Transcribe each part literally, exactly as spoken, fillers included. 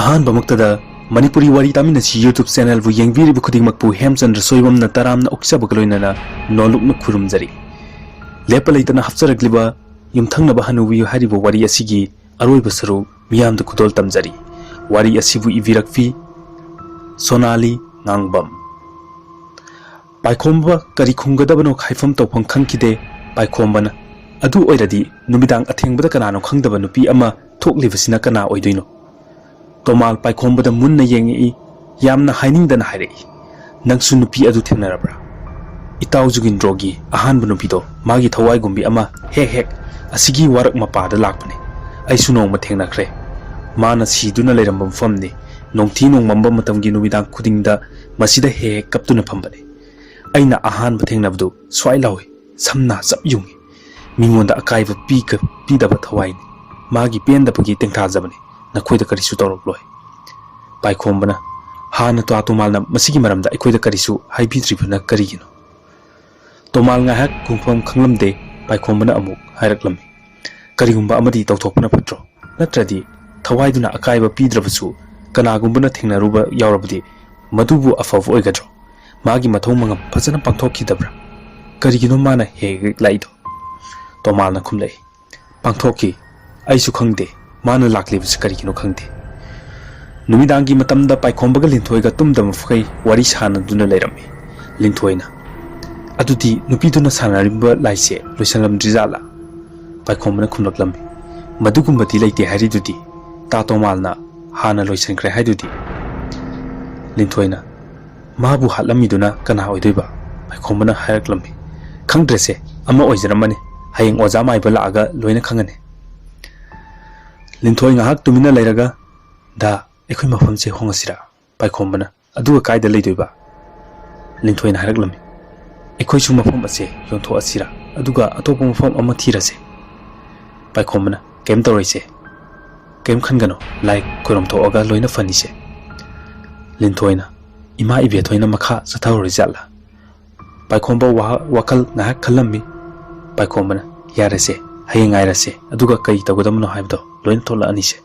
ꯑꯍꯥꯟꯕꯃꯛꯇꯗ ꯃꯅꯤꯄꯨꯔꯤ ꯋꯥꯔꯤ ꯇꯥꯃꯤꯟꯅꯁꯤ YouTube channelꯕꯨ ꯌꯦꯡꯕꯤꯔꯤꯕ ꯈꯨꯗꯤꯡꯃꯛꯄꯨ ꯍꯦꯝꯆꯟꯗ꯭ꯔ ꯁꯣꯏꯕꯝꯅ ꯇꯔꯥꯝꯅ ꯑꯣꯛꯆꯕꯒ ꯂꯣꯏꯅꯅ ꯅꯣꯜꯂꯨꯛꯅ ꯈꯨꯔꯨꯝꯖꯔꯤ꯫ ꯂꯦꯞꯄ ꯂꯩꯇꯅ ꯍꯥꯞꯆꯔꯛꯂꯤꯕ ꯌꯨꯝꯊꯪꯅꯕ ꯍꯅꯨꯕꯤ ꯍꯥꯏꯔꯤꯕ ꯋꯥꯔꯤ ꯑꯁꯤꯒꯤ ꯑꯔꯣꯏꯕ ꯁꯔꯨꯛ ꯃꯤꯌꯥꯝꯗ ꯈꯨꯗꯣꯜ ꯇꯝꯖꯔꯤ꯫ ꯋꯥꯔꯤ ꯑꯁꯤꯕꯨ ꯏꯕꯤꯔꯛꯄꯤ ꯁꯣꯅꯥꯂꯤ ꯉꯥꯡꯕꯝ꯫ ꯄꯥꯏꯈꯣꯝꯕ ꯀꯔꯤ ꯈꯨꯝꯒꯗꯕꯅꯣ ꯍꯥꯏꯐꯝ ꯇꯧꯐꯝ ꯈꯪꯈꯤꯗꯦ꯫ ꯄꯥꯏꯈꯣꯝꯕꯅ, "ꯑꯗꯨ ꯑꯣꯏꯔꯗꯤ ꯅꯨꯃꯤꯗꯥꯡ ꯑꯊꯦꯡꯕꯗ ꯀꯅꯥꯅꯣ ꯈꯪꯗꯕ ꯅꯨꯄꯤ ꯑꯃ ꯊꯣꯛꯂꯤꯕꯁꯤꯅ ꯀꯅꯥ ꯑꯣꯏꯗꯣꯏꯅꯣ?" ꯇꯣꯃꯥꯜ ꯄꯥꯏꯈꯣꯝꯕꯗ ꯃꯨꯟꯅ ꯌꯦꯡꯉꯛꯏ꯫ ꯌꯥꯝꯅ ꯍꯥꯏꯅꯤꯡꯗꯅ ꯍꯥꯏꯔꯛꯏ, "ꯅꯪꯁꯨ ꯅꯨꯄꯤ ꯑꯗꯨ ꯊꯦꯡꯅꯔꯕ꯭ꯔꯥ? ꯏꯇꯥꯎ ꯖꯨꯒꯤꯟꯗ꯭ꯔꯣꯒꯤ ꯑꯍꯥꯟꯕ ꯅꯨꯄꯤꯗꯣ, ꯃꯥꯒꯤ ꯊꯋꯥꯏꯒꯨꯝꯕꯤ ꯑꯃ ꯍꯦꯛ ꯍꯦꯛ ꯑꯁꯤꯒꯤ ꯋꯥꯔꯛ ꯃꯄꯥꯗ ꯂꯥꯛꯄꯅꯦ꯫ ꯑꯩꯁꯨ ꯅꯣꯡꯃ ꯊꯦꯡꯅꯈ꯭ꯔꯦ꯫ ꯃꯥꯅ ꯁꯤꯗꯨꯅ ꯂꯩꯔꯝꯕ ꯃꯐꯝꯅꯤ꯫ ꯅꯣꯡꯊꯤ ꯅꯣꯡꯃꯝꯕ ꯃꯇꯝꯒꯤ ꯅꯨꯃꯤꯗꯥꯡ ꯈꯨꯗꯤꯡꯗ ꯃꯁꯤꯗ ꯍꯦꯛ ꯍꯦꯛ ꯀꯞꯇꯨꯅ ꯐꯝꯕꯅꯦ꯫ ꯑꯩꯅ ꯑꯍꯥꯟꯕ ꯊꯦꯡꯅꯕꯗꯨ ꯁ꯭ꯋꯥꯏ ꯂꯥꯎꯏ, ꯁꯝꯅ ꯆꯞ ꯌꯨꯡꯏ꯫ ꯃꯤꯉꯣꯟꯗ ꯑꯀꯥꯏꯕ ꯄꯤꯒ-, ꯄꯤꯗꯕ ꯊꯋꯥꯏꯅꯤ꯫ ꯃꯥꯒꯤ ꯄꯦꯟꯗꯕꯒꯤ ꯇꯦꯡꯊꯥꯖꯕꯅꯤ꯫ ꯅꯈꯣꯏꯗ ꯀꯔꯤꯁꯨ ꯇꯧꯔꯛꯂꯣꯏ꯫" ꯄꯥꯏꯈꯣꯝꯕꯅ, "ꯍꯥꯟꯅ ꯇꯥ ꯇꯣꯃꯥꯜꯅ ꯃꯁꯤꯒꯤ ꯃꯔꯝꯗ ꯑꯩꯈꯣꯏꯗ ꯀꯔꯤꯁꯨ ꯍꯥꯏꯕꯤꯗ꯭ꯔꯤꯕꯅ ꯀꯔꯤꯒꯤꯅꯣ?" ꯇꯣꯃꯥꯜ ꯉꯥꯏꯍꯥꯛ ꯈꯨꯝꯐꯝ ꯈꯪꯂꯝꯗꯦ꯫ ꯄꯥꯏꯈꯣꯝꯕꯅ ꯑꯃꯨꯛ ꯍꯥꯏꯔꯛꯂꯝꯃꯤ, "ꯀꯔꯤꯒꯨꯝꯕ ꯑꯃꯗꯤ ꯇꯧꯊꯣꯛꯄꯅ ꯐꯠꯇ꯭ꯔꯣ? ꯅꯠꯇ꯭ꯔꯗꯤ ꯊꯋꯥꯏꯗꯨꯅ ꯑꯀꯥꯏꯕ ꯄꯤꯗ꯭ꯔꯕꯁꯨ ꯀꯅꯥꯒꯨꯝꯕꯅ ꯊꯦꯡꯅꯔꯨꯕ ꯌꯥꯎꯔꯕꯗꯤ ꯃꯗꯨꯕꯨ ꯑꯐꯕ ꯑꯣꯏꯒꯗ꯭ꯔꯣ? ꯃꯥꯒꯤ ꯃꯊꯧ ꯃꯉꯝ ꯐꯖꯅ ꯄꯥꯡꯊꯣꯛꯈꯤꯗꯕ꯭ꯔꯥ? ꯀꯔꯤꯒꯤꯅꯣ ꯃꯥꯅ ꯍꯦꯛ ꯍꯦꯛ ꯂꯥꯛꯏꯗꯣ?" ꯇꯣꯃꯥꯜꯅ ꯈꯨꯝꯂꯛꯏ, "ꯄꯥꯡꯊꯣꯛꯈꯤ꯫ ꯑꯩꯁꯨ ꯈꯪꯗꯦ꯫ ꯃꯥꯅ ꯂꯥꯛꯂꯤꯕꯁꯤ ꯀꯔꯤꯒꯤꯅꯣ ꯈꯪꯗꯦ꯫" ꯅꯨꯃꯤꯗꯥꯡꯒꯤ ꯃꯇꯝꯗ ꯄꯥꯏꯈꯣꯝꯕꯒ ꯂꯤꯟꯊꯣꯏꯒ ꯇꯨꯝꯗꯕ ꯃꯈꯩ ꯋꯥꯔꯤ ꯁꯥꯟꯅꯗꯨꯅ ꯂꯩꯔꯝꯃꯤ꯫ ꯂꯤꯟꯊꯣꯏꯅ, "ꯑꯗꯨꯗꯤ ꯅꯨꯄꯤꯗꯨꯅ ꯁꯥꯟꯅꯔꯤꯕ ꯂꯥꯏꯁꯦ ꯂꯣꯏꯁꯤꯜꯂꯝꯗ꯭ꯔꯤꯖꯥꯠꯂꯥ?" ꯄꯥꯏꯈꯣꯝꯕꯅ ꯈꯨꯝꯂꯛꯂꯝꯃꯤ, "ꯃꯗꯨꯒꯨꯝꯕꯗꯤ ꯂꯩꯇꯦ ꯍꯥꯏꯔꯤꯗꯨꯗꯤ꯫ ꯇꯥ ꯇꯣꯃꯥꯜꯅ ꯍꯥꯟꯅ ꯂꯣꯏꯁꯤꯟꯈ꯭ꯔꯦ ꯍꯥꯏꯗꯨꯗꯤ꯫" ꯂꯤꯟꯊꯣꯏꯅ, "ꯃꯥꯕꯨ ꯍꯥꯠꯂꯝꯃꯤꯗꯨꯅ ꯀꯅꯥ ꯑꯣꯏꯗꯣꯏꯕ?" ꯄꯥꯏꯈꯣꯝꯕꯅ ꯍꯥꯏꯔꯛꯂꯝꯃꯤ, "ꯈꯪꯗ꯭ꯔꯦꯁꯦ, ꯑꯃ ꯑꯣꯏꯖꯔꯝꯃꯅꯤ꯫ ꯍꯌꯦꯡ ꯑꯣꯖꯥ ꯃꯥꯏꯕ ꯂꯥꯛꯑꯒ ꯂꯣꯏꯅ ꯈꯪꯉꯅꯤ꯫" ꯂꯤꯟꯊꯣꯏ ꯉꯥꯏꯍꯥꯛ ꯇꯨꯃꯤꯟꯅ ꯂꯩꯔꯒ, "ꯗꯥ, ꯑꯩꯈꯣꯏ ꯃꯐꯝꯁꯦ ꯍꯣꯡꯉꯁꯤꯔꯥ?" ꯄꯥꯏꯈꯣꯝꯕꯅ, "ꯑꯗꯨꯒ ꯀꯥꯏꯗ ꯂꯩꯗꯣꯏꯕ?" ꯂꯤꯟꯊꯣꯏꯅ ꯍꯥꯏꯔꯛꯂꯝꯃꯤ, "ꯑꯩꯈꯣꯏꯁꯨ ꯃꯐꯝ ꯑꯁꯦ ꯌꯣꯟꯊꯣꯛꯑꯁꯤꯔꯥ, ꯑꯗꯨꯒ ꯑꯇꯣꯞꯄ ꯃꯐꯝ ꯑꯃ ꯊꯤꯔꯁꯦ?" ꯄꯥꯏꯈꯣꯝꯕꯅ, "ꯀꯩꯝ ꯇꯧꯔꯣꯏꯁꯦ, ꯀꯩꯝ ꯈꯟꯒꯅꯨ, ꯂꯥꯏ ꯈꯣꯏꯔꯝ ꯊꯣꯛꯑꯒ ꯂꯣꯏꯅ ꯐꯅꯤꯁꯦ꯫" ꯂꯤꯟꯊꯣꯏꯅ, "ꯏꯃꯥ ꯏꯕꯦꯊꯣꯏꯅ ꯃꯈꯥ ꯆꯠꯊꯍꯧꯔꯤ ꯖꯥꯠꯂꯥ?" ꯄꯥꯏꯈꯣꯝꯕ ꯋꯥꯍ-, ꯋꯥꯈꯜ ꯉꯥꯏꯍꯥꯛ ꯈꯜꯂꯝꯃꯤ꯫ ꯄꯥꯏꯈꯣꯝꯕꯅ, "ꯌꯥꯔꯦꯁꯦ, ꯍꯌꯦꯡ ꯉꯥꯏꯔꯁꯦ, ꯑꯗꯨꯒ ꯀꯔꯤ ꯇꯧꯒꯗꯕꯅꯣ ꯍꯥꯏꯕꯗꯣ ꯂꯣꯏꯅ ꯊꯣꯛꯂꯛꯑꯅꯤꯁꯦ꯫"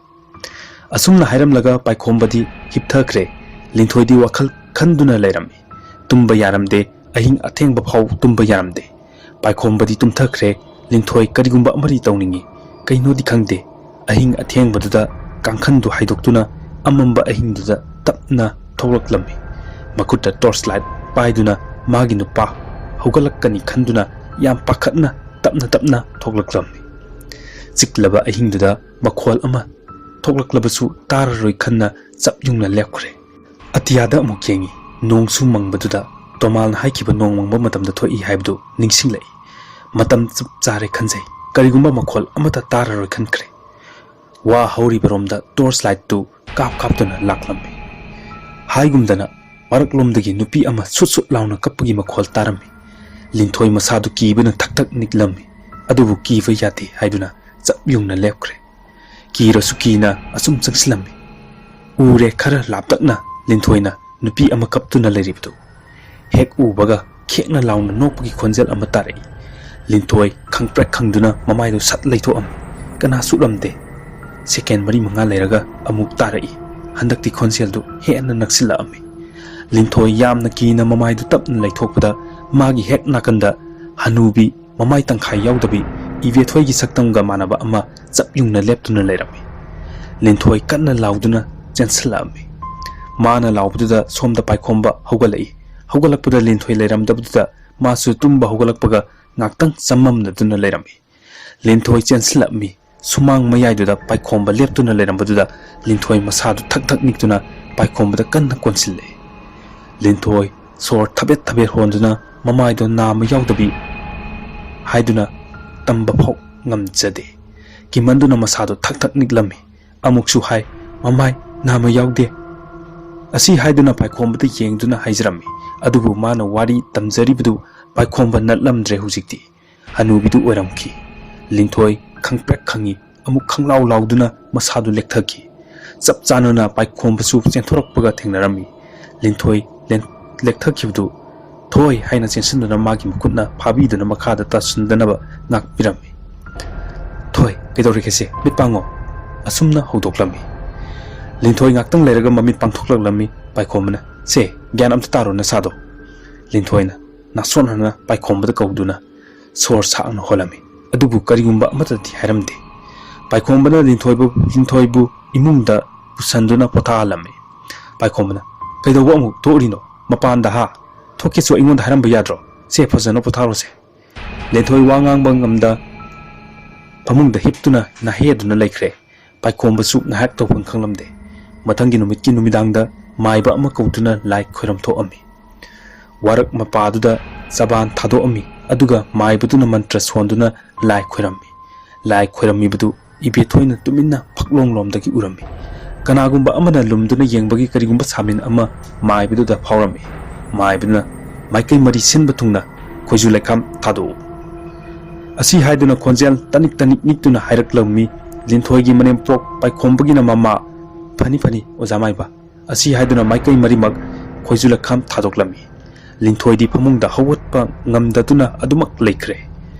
ꯑꯁꯨꯝꯅ ꯍꯥꯏꯔꯝꯂꯒ ꯄꯥꯏꯈꯣꯝꯕꯗꯤ ꯍꯤꯞꯊꯈ꯭ꯔꯦ꯫ ꯂꯤꯟꯊꯣꯏꯗꯤ ꯋꯥꯈꯜ ꯈꯟꯗꯨꯅ ꯂꯩꯔꯝꯃꯤ꯫ ꯇꯨꯝꯕ ꯌꯥꯔꯝꯗꯦ꯫ ꯑꯍꯤꯡ ꯑꯊꯦꯡꯕ ꯐꯥꯎ ꯇꯨꯝꯕ ꯌꯥꯔꯝꯗꯦ꯫ ꯄꯥꯏꯈꯣꯝꯕꯗꯤ ꯇꯨꯝꯊꯈ꯭ꯔꯦ꯫ ꯂꯤꯟꯊꯣꯏ ꯀꯔꯤꯒꯨꯝꯕ ꯑꯃꯗꯤ ꯇꯧꯅꯤꯡꯏ꯫ ꯀꯩꯅꯣꯗꯤ ꯈꯪꯗꯦ꯫ ꯑꯍꯤꯡ ꯑꯊꯦꯡꯕꯗꯨꯗ ꯀꯥꯡꯈꯟꯗꯨ ꯍꯥꯏꯗꯣꯛꯇꯨꯅ ꯑꯃꯝꯕ ꯑꯍꯤꯡꯗꯨꯗ ꯇꯞꯅ ꯊꯣꯛꯂꯛꯂꯝꯃꯤ꯫ ꯃꯈꯨꯠꯇ torch light ꯄꯥꯏꯗꯨꯅ ꯃꯥꯒꯤ ꯅꯨꯄꯥ ꯍꯧꯒꯠꯂꯛꯀꯅꯤ ꯈꯟꯗꯨꯅ ꯌꯥꯝ ꯄꯥꯈꯠꯅ ꯇꯞꯅ ꯇꯞꯅ ꯊꯣꯛꯂꯛꯂꯝꯃꯤ꯫ ꯆꯤꯛꯂꯕ ꯑꯍꯤꯡꯗꯨꯗ ꯃꯈꯣꯜ ꯑꯃ ꯊꯣꯛꯂꯛꯂꯕꯁꯨ ꯇꯥꯔꯔꯣꯏ ꯈꯟꯅ ꯆꯞ ꯌꯨꯡꯅ ꯂꯦꯞꯈ꯭ꯔꯦ꯫ ꯑꯇꯤꯌꯥꯗ ꯑꯃꯨꯛ ꯌꯦꯡꯉꯤ꯫ ꯅꯣꯡꯁꯨ ꯃꯪꯕꯗꯨꯗ ꯇꯣꯃꯥꯜꯅ ꯍꯥꯏꯈꯤꯕ ꯅꯣꯡ ꯃꯪꯕ ꯃꯇꯝꯗ ꯊꯣꯛꯏ ꯍꯥꯏꯕꯗꯨ ꯅꯤꯡꯁꯤꯡꯂꯛꯏ꯫ ꯃꯇꯝ ꯆꯞ ꯆꯥꯔꯦ ꯈꯟꯖꯩ꯫ ꯀꯔꯤꯒꯨꯝꯕ ꯃꯈꯣꯜ ꯑꯃꯠꯇ ꯇꯥꯔꯔꯣꯏ ꯈꯟꯈ꯭ꯔꯦ꯫ ꯋꯥ ꯍꯧꯔꯤꯕꯔꯣꯝꯗ torch light ꯇꯨ ꯀꯥꯞ ꯀꯥꯞꯇꯨꯅ ꯂꯥꯛꯂꯝꯃꯤ꯫ ꯍꯥꯏꯒꯨꯝꯗꯅ ꯃꯔꯛꯂꯣꯝꯗꯒꯤ ꯅꯨꯄꯤ ꯑꯃ ꯁꯨꯠ ꯁꯨꯠ ꯂꯥꯎꯅ ꯀꯞꯄꯒꯤ ꯃꯈꯣꯜ ꯇꯥꯔꯝꯃꯤ꯫ ꯂꯤꯟꯊꯣꯏ ꯃꯁꯥꯗꯨ ꯀꯤꯕꯅ ꯊꯛ ꯊꯛ ꯅꯤꯛꯂꯝꯃꯤ꯫ ꯑꯗꯨꯕꯨ ꯀꯤꯕ ꯌꯥꯗꯦ ꯍꯥꯏꯗꯨꯅ ꯆꯞ ꯌꯨꯡꯅ ꯂꯦꯞꯈ꯭ꯔꯦ꯫ ꯀꯤꯔꯁꯨ ꯀꯤꯅ ꯑꯁꯨꯝ ꯆꯪꯁꯤꯜꯂꯝꯃꯤ꯫ ꯎꯔꯦ, ꯈꯔ ꯂꯥꯞꯇꯛꯅ ꯂꯤꯟꯊꯣꯏꯅ ꯅꯨꯄꯤ ꯑꯃ ꯀꯞꯇꯨꯅ ꯂꯩꯔꯤꯕꯗꯨ꯫ ꯍꯦꯛ ꯎꯕꯒ ꯈꯦꯛꯅ ꯂꯥꯎꯅ ꯅꯣꯛꯄꯒꯤ ꯈꯣꯟꯖꯦꯜ ꯑꯃ ꯇꯥꯔꯛꯏ꯫ ꯂꯤꯟꯊꯣꯏ ꯈꯪꯄ꯭ꯔꯦꯛ ꯈꯪꯗꯨꯅ ꯃꯃꯥꯏꯗꯨ ꯁꯠ ꯂꯩꯊꯣꯛꯑꯝꯃꯤ꯫ ꯀꯅꯥꯁꯨ ꯎꯔꯝꯗꯦ꯫ Second ꯃꯔꯤ ꯃꯉꯥ ꯂꯩꯔꯒ ꯑꯃꯨꯛ ꯇꯥꯔꯛꯏ꯫ ꯍꯟꯗꯛꯇꯤ ꯈꯣꯟꯖꯦꯜꯗꯨ ꯍꯦꯟꯅ ꯅꯛꯁꯤꯜꯂꯛꯑꯝꯃꯤ꯫ ꯂꯤꯟꯊꯣꯏ ꯌꯥꯝꯅ ꯀꯤꯅ ꯃꯃꯥꯏꯗꯨ ꯇꯞꯅ ꯂꯩꯊꯣꯛꯄꯗ ꯃꯥꯒꯤ ꯍꯦꯛ ꯅꯥꯀꯟꯗ ꯍꯅꯨꯕꯤ ꯃꯃꯥꯏ ꯇꯪꯈꯥꯏ ꯌꯥꯎꯗꯕꯤ ꯏꯕꯦꯊꯣꯏꯒꯤ ꯁꯛꯇꯝꯒ ꯃꯥꯟꯅꯕ ꯑꯃ ꯆꯞ ꯌꯨꯡꯅ ꯂꯦꯞꯇꯨꯅ ꯂꯩꯔꯝꯃꯤ꯫ ꯂꯤꯟꯊꯣꯏ ꯀꯟꯅ ꯂꯥꯎꯗꯨꯅ ꯆꯦꯟꯁꯤꯜꯂꯛꯑꯝꯃꯤ꯫ ꯃꯥꯅ ꯂꯥꯎꯕꯗꯨꯗ ꯁꯣꯝꯗ ꯄꯥꯏꯈꯣꯝꯕ ꯍꯧꯒꯠꯂꯛꯏ꯫ ꯍꯧꯒꯠꯂꯛꯄꯗ ꯂꯤꯟꯊꯣꯏ ꯂꯩꯔꯝꯗꯕꯗꯨꯗ ꯃꯥꯁꯨ ꯇꯨꯝꯕ ꯍꯧꯒꯠꯂꯛꯄꯒ ꯉꯥꯛꯇꯪ ꯆꯃꯝꯅꯗꯨꯅ ꯂꯩꯔꯝꯃꯤ꯫ ꯂꯤꯟꯊꯣꯏ ꯆꯦꯟꯁꯤꯜꯂꯛꯑꯝꯃꯤ꯫ ꯁꯨꯃꯥꯡ ꯃꯌꯥꯏꯗꯨꯗ ꯄꯥꯏꯈꯣꯝꯕ ꯂꯦꯞꯇꯨꯅ ꯂꯩꯔꯝꯕꯗꯨꯗ ꯂꯤꯟꯊꯣꯏ ꯃꯁꯥꯗꯨ ꯊꯛ ꯊꯛ ꯅꯤꯛꯇꯨꯅ ꯄꯥꯏꯈꯣꯝꯕꯗ ꯀꯟꯅ ꯀꯣꯟꯁꯤꯜꯂꯦ꯫ ꯂꯤꯟꯊꯣꯏ ꯁꯣꯔ ꯊꯕꯦꯠ ꯊꯕꯦꯠ ꯍꯣꯟꯗꯨꯅ ꯃꯃꯥꯏꯗꯣ ꯅꯥꯝꯃ ꯌꯥꯎꯗꯕꯤ ꯍꯥꯏꯗꯨꯅ ꯇꯝꯕ ꯐꯥꯎ ꯉꯝꯖꯗꯦ꯫ ꯀꯤꯃꯟꯗꯨꯅ ꯃꯁꯥꯗꯣ ꯊꯛ ꯊꯛ ꯅꯤꯛꯂꯝꯃꯤ꯫ ꯑꯃꯨꯛꯁꯨ ꯍꯥꯏ, "ꯃꯃꯥꯏ ꯅꯥꯝꯃ ꯌꯥꯎꯗꯦ"꯫ ꯑꯁꯤ ꯍꯥꯏꯗꯨꯅ ꯄꯥꯏꯈꯣꯝꯕꯗ ꯌꯦꯡꯗꯨꯅ ꯍꯥꯏꯖꯔꯝꯃꯤ꯫ ꯑꯗꯨꯕꯨ ꯃꯥꯅ ꯋꯥꯔꯤ ꯇꯝꯖꯔꯤꯕꯗꯨ ꯄꯥꯏꯈꯣꯝꯕ ꯅꯠꯂꯝꯗ꯭ꯔꯦ ꯍꯧꯖꯤꯛꯇꯤ꯫ ꯍꯅꯨꯕꯤꯗꯨ ꯑꯣꯏꯔꯝꯈꯤ꯫ ꯂꯤꯟꯊꯣꯏ ꯈꯪꯄ꯭ꯔꯦꯛ ꯈꯪꯉꯤ꯫ ꯑꯃꯨꯛ ꯈꯪꯂꯥꯎ ꯂꯥꯎꯗꯨꯅ ꯃꯁꯥꯗꯨ ꯂꯦꯛꯊꯈꯤ꯫ ꯆꯞ ꯆꯥꯅꯅ ꯄꯥꯏꯈꯣꯝꯕꯁꯨ ꯆꯦꯟꯊꯣꯔꯛꯄꯒ ꯊꯦꯡꯅꯔꯝꯃꯤ꯫ ꯂꯤꯟꯊꯣꯏ ꯂꯦꯟ-, ꯂꯦꯛꯊꯈꯤꯕꯗꯨ "ꯊꯣꯏ" ꯍꯥꯏꯅ ꯆꯦꯟꯁꯤꯟꯗꯨꯅ ꯃꯥꯒꯤ ꯃꯈꯨꯠꯅ ꯐꯥꯕꯤꯗꯨꯅ ꯃꯈꯥꯗ ꯇꯥꯁꯤꯟꯗꯅꯕ ꯉꯥꯛꯄꯤꯔꯝꯃꯤ꯫ "ꯊꯣꯏ, ꯀꯩꯗꯧꯔꯒꯦꯁꯦ? ꯃꯤꯠ ꯄꯥꯡꯉꯣ!" ꯑꯁꯨꯝꯅ ꯍꯧꯗꯣꯛꯂꯝꯃꯤ꯫ ꯂꯤꯟꯊꯣꯏ ꯉꯥꯛꯇꯪ ꯂꯩꯔꯒ ꯃꯃꯤꯠ ꯄꯥꯡꯊꯣꯛꯂꯛꯂꯝꯃꯤ꯫ ꯄꯥꯏꯈꯣꯝꯕꯅ, "ꯁꯦ, ꯒ꯭ꯌꯥꯟ ꯑꯝꯇ ꯇꯥꯔꯣ ꯅꯁꯥꯗꯣ"꯫ ꯂꯤꯟꯊꯣꯏꯅ ꯅꯥꯁꯣꯟꯅꯅ ꯄꯥꯏꯈꯣꯝꯕꯗ ꯀꯧꯗꯨꯅ ꯁꯣꯔ ꯁꯥꯡꯅ ꯍꯣꯜꯂꯝꯃꯤ꯫ ꯑꯗꯨꯕꯨ ꯀꯔꯤꯒꯨꯝꯕ ꯑꯃꯠꯇꯗꯤ ꯍꯥꯏꯔꯝꯗꯦ꯫ ꯄꯥꯏꯈꯣꯝꯕꯅ ꯂꯤꯟꯊꯣꯏꯕꯨ, ꯂꯤꯟꯊꯣꯏꯕꯨ ꯏꯃꯨꯡꯗ ꯄꯨꯁꯟꯗꯨꯅ ꯄꯣꯊꯥꯍꯜꯂꯝꯃꯤ꯫ ꯄꯥꯏꯈꯣꯝꯕꯅ, "ꯀꯩꯗꯧꯕ ꯑꯃꯨꯛ ꯊꯣꯛꯎꯔꯤꯅꯣ? ꯃꯄꯥꯟꯗ ꯍꯥ? ꯊꯣꯛꯀꯦꯁꯨ ꯑꯩꯉꯣꯟꯗ ꯍꯥꯏꯔꯝꯕ ꯌꯥꯗ꯭ꯔꯣ? ꯁꯦ, ꯐꯖꯅ ꯄꯣꯊꯥꯔꯣꯁꯦ"꯫ ꯂꯤꯟꯊꯣꯏ ꯋꯥ ꯉꯥꯡꯕ ꯉꯝꯗ ꯐꯃꯨꯡꯗ ꯍꯤꯞꯇꯨꯅ ꯅꯥꯍꯦꯗꯨꯅ ꯂꯩꯈ꯭ꯔꯦ꯫ ꯄꯥꯏꯈꯣꯝꯕꯁꯨ ꯉꯥꯏꯍꯥꯛ ꯇꯧꯐꯝ ꯈꯪꯂꯝꯗꯦ꯫ ꯃꯊꯪꯒꯤ ꯅꯨꯃꯤꯠꯀꯤ ꯅꯨꯃꯤꯗꯥꯡꯗ ꯃꯥꯏꯕ ꯑꯃ ꯀꯧꯗꯨꯅ ꯂꯥꯏ ꯈꯣꯏꯔꯝ ꯊꯣꯛꯑꯝꯃꯤ꯫ ꯋꯥꯔꯛ ꯃꯄꯥꯗꯨꯗ ꯆꯕꯥꯟ ꯊꯥꯗꯣꯛꯑꯝꯃꯤ, ꯑꯗꯨꯒ ꯃꯥꯏꯕꯗꯨꯅ ꯃꯟꯇ꯭ꯔ ꯁꯣꯟꯗꯨꯅ ꯂꯥꯏ ꯈꯣꯏꯔꯝꯃꯤ꯫ ꯂꯥꯏ ꯈꯣꯏꯔꯝꯃꯤꯕꯗꯨ ꯏꯕꯦꯊꯣꯏꯅ ꯇꯨꯃꯤꯟꯅ ꯐꯛꯂꯣꯡꯂꯣꯝꯗꯒꯤ ꯎꯔꯝꯃꯤ꯫ ꯀꯅꯥꯒꯨꯝꯕ ꯑꯃꯅ ꯂꯨꯝꯗꯨꯅ ꯌꯦꯡꯕꯒꯤ ꯀꯔꯤꯒꯨꯝꯕ ꯁꯥꯃꯤꯟ ꯑꯃ ꯃꯥꯏꯕꯗꯨꯗ ꯐꯥꯎꯔꯝꯃꯤ꯫ ꯃꯥꯏꯕꯗꯨꯅ ꯃꯥꯏꯀꯩ ꯃꯔꯤ ꯁꯤꯟꯕ ꯊꯨꯡꯅ ꯈꯣꯏꯖꯨ ꯂꯩꯈꯥꯝ ꯊꯥꯗꯣꯛꯎ꯫ ꯑꯁꯤ ꯍꯥꯏꯗꯨꯅ ꯈꯣꯟꯖꯦꯜ ꯇꯅꯤꯛ ꯇꯅꯤꯛ ꯅꯤꯛꯇꯨꯅ ꯍꯥꯏꯔꯛꯂꯝꯃꯤ ꯂꯤꯟꯊꯣꯏꯒꯤ ꯃꯅꯦꯝꯄꯣꯛ ꯄꯥꯏꯈꯣꯝꯕꯒꯤꯅ ꯃꯃꯥ꯫ "ꯐꯅꯤ, ꯐꯅꯤ, ꯑꯣꯖꯥ ꯃꯥꯏꯕ"꯫ ꯑꯁꯤ ꯍꯥꯏꯗꯨꯅ ꯃꯥꯏꯀꯩ ꯃꯔꯤꯃꯛ ꯈꯣꯏꯖꯨ ꯂꯩꯈꯥꯝ ꯊꯥꯗꯣꯛꯂꯝꯃꯤ꯫ ꯂꯤꯟꯊꯣꯏꯗꯤ ꯐꯃꯨꯡꯗ ꯍꯧꯒꯠꯄ ꯉꯝꯗꯗꯨꯅ ꯑꯗꯨꯃꯛ ꯂꯩꯈ꯭ꯔꯦ꯫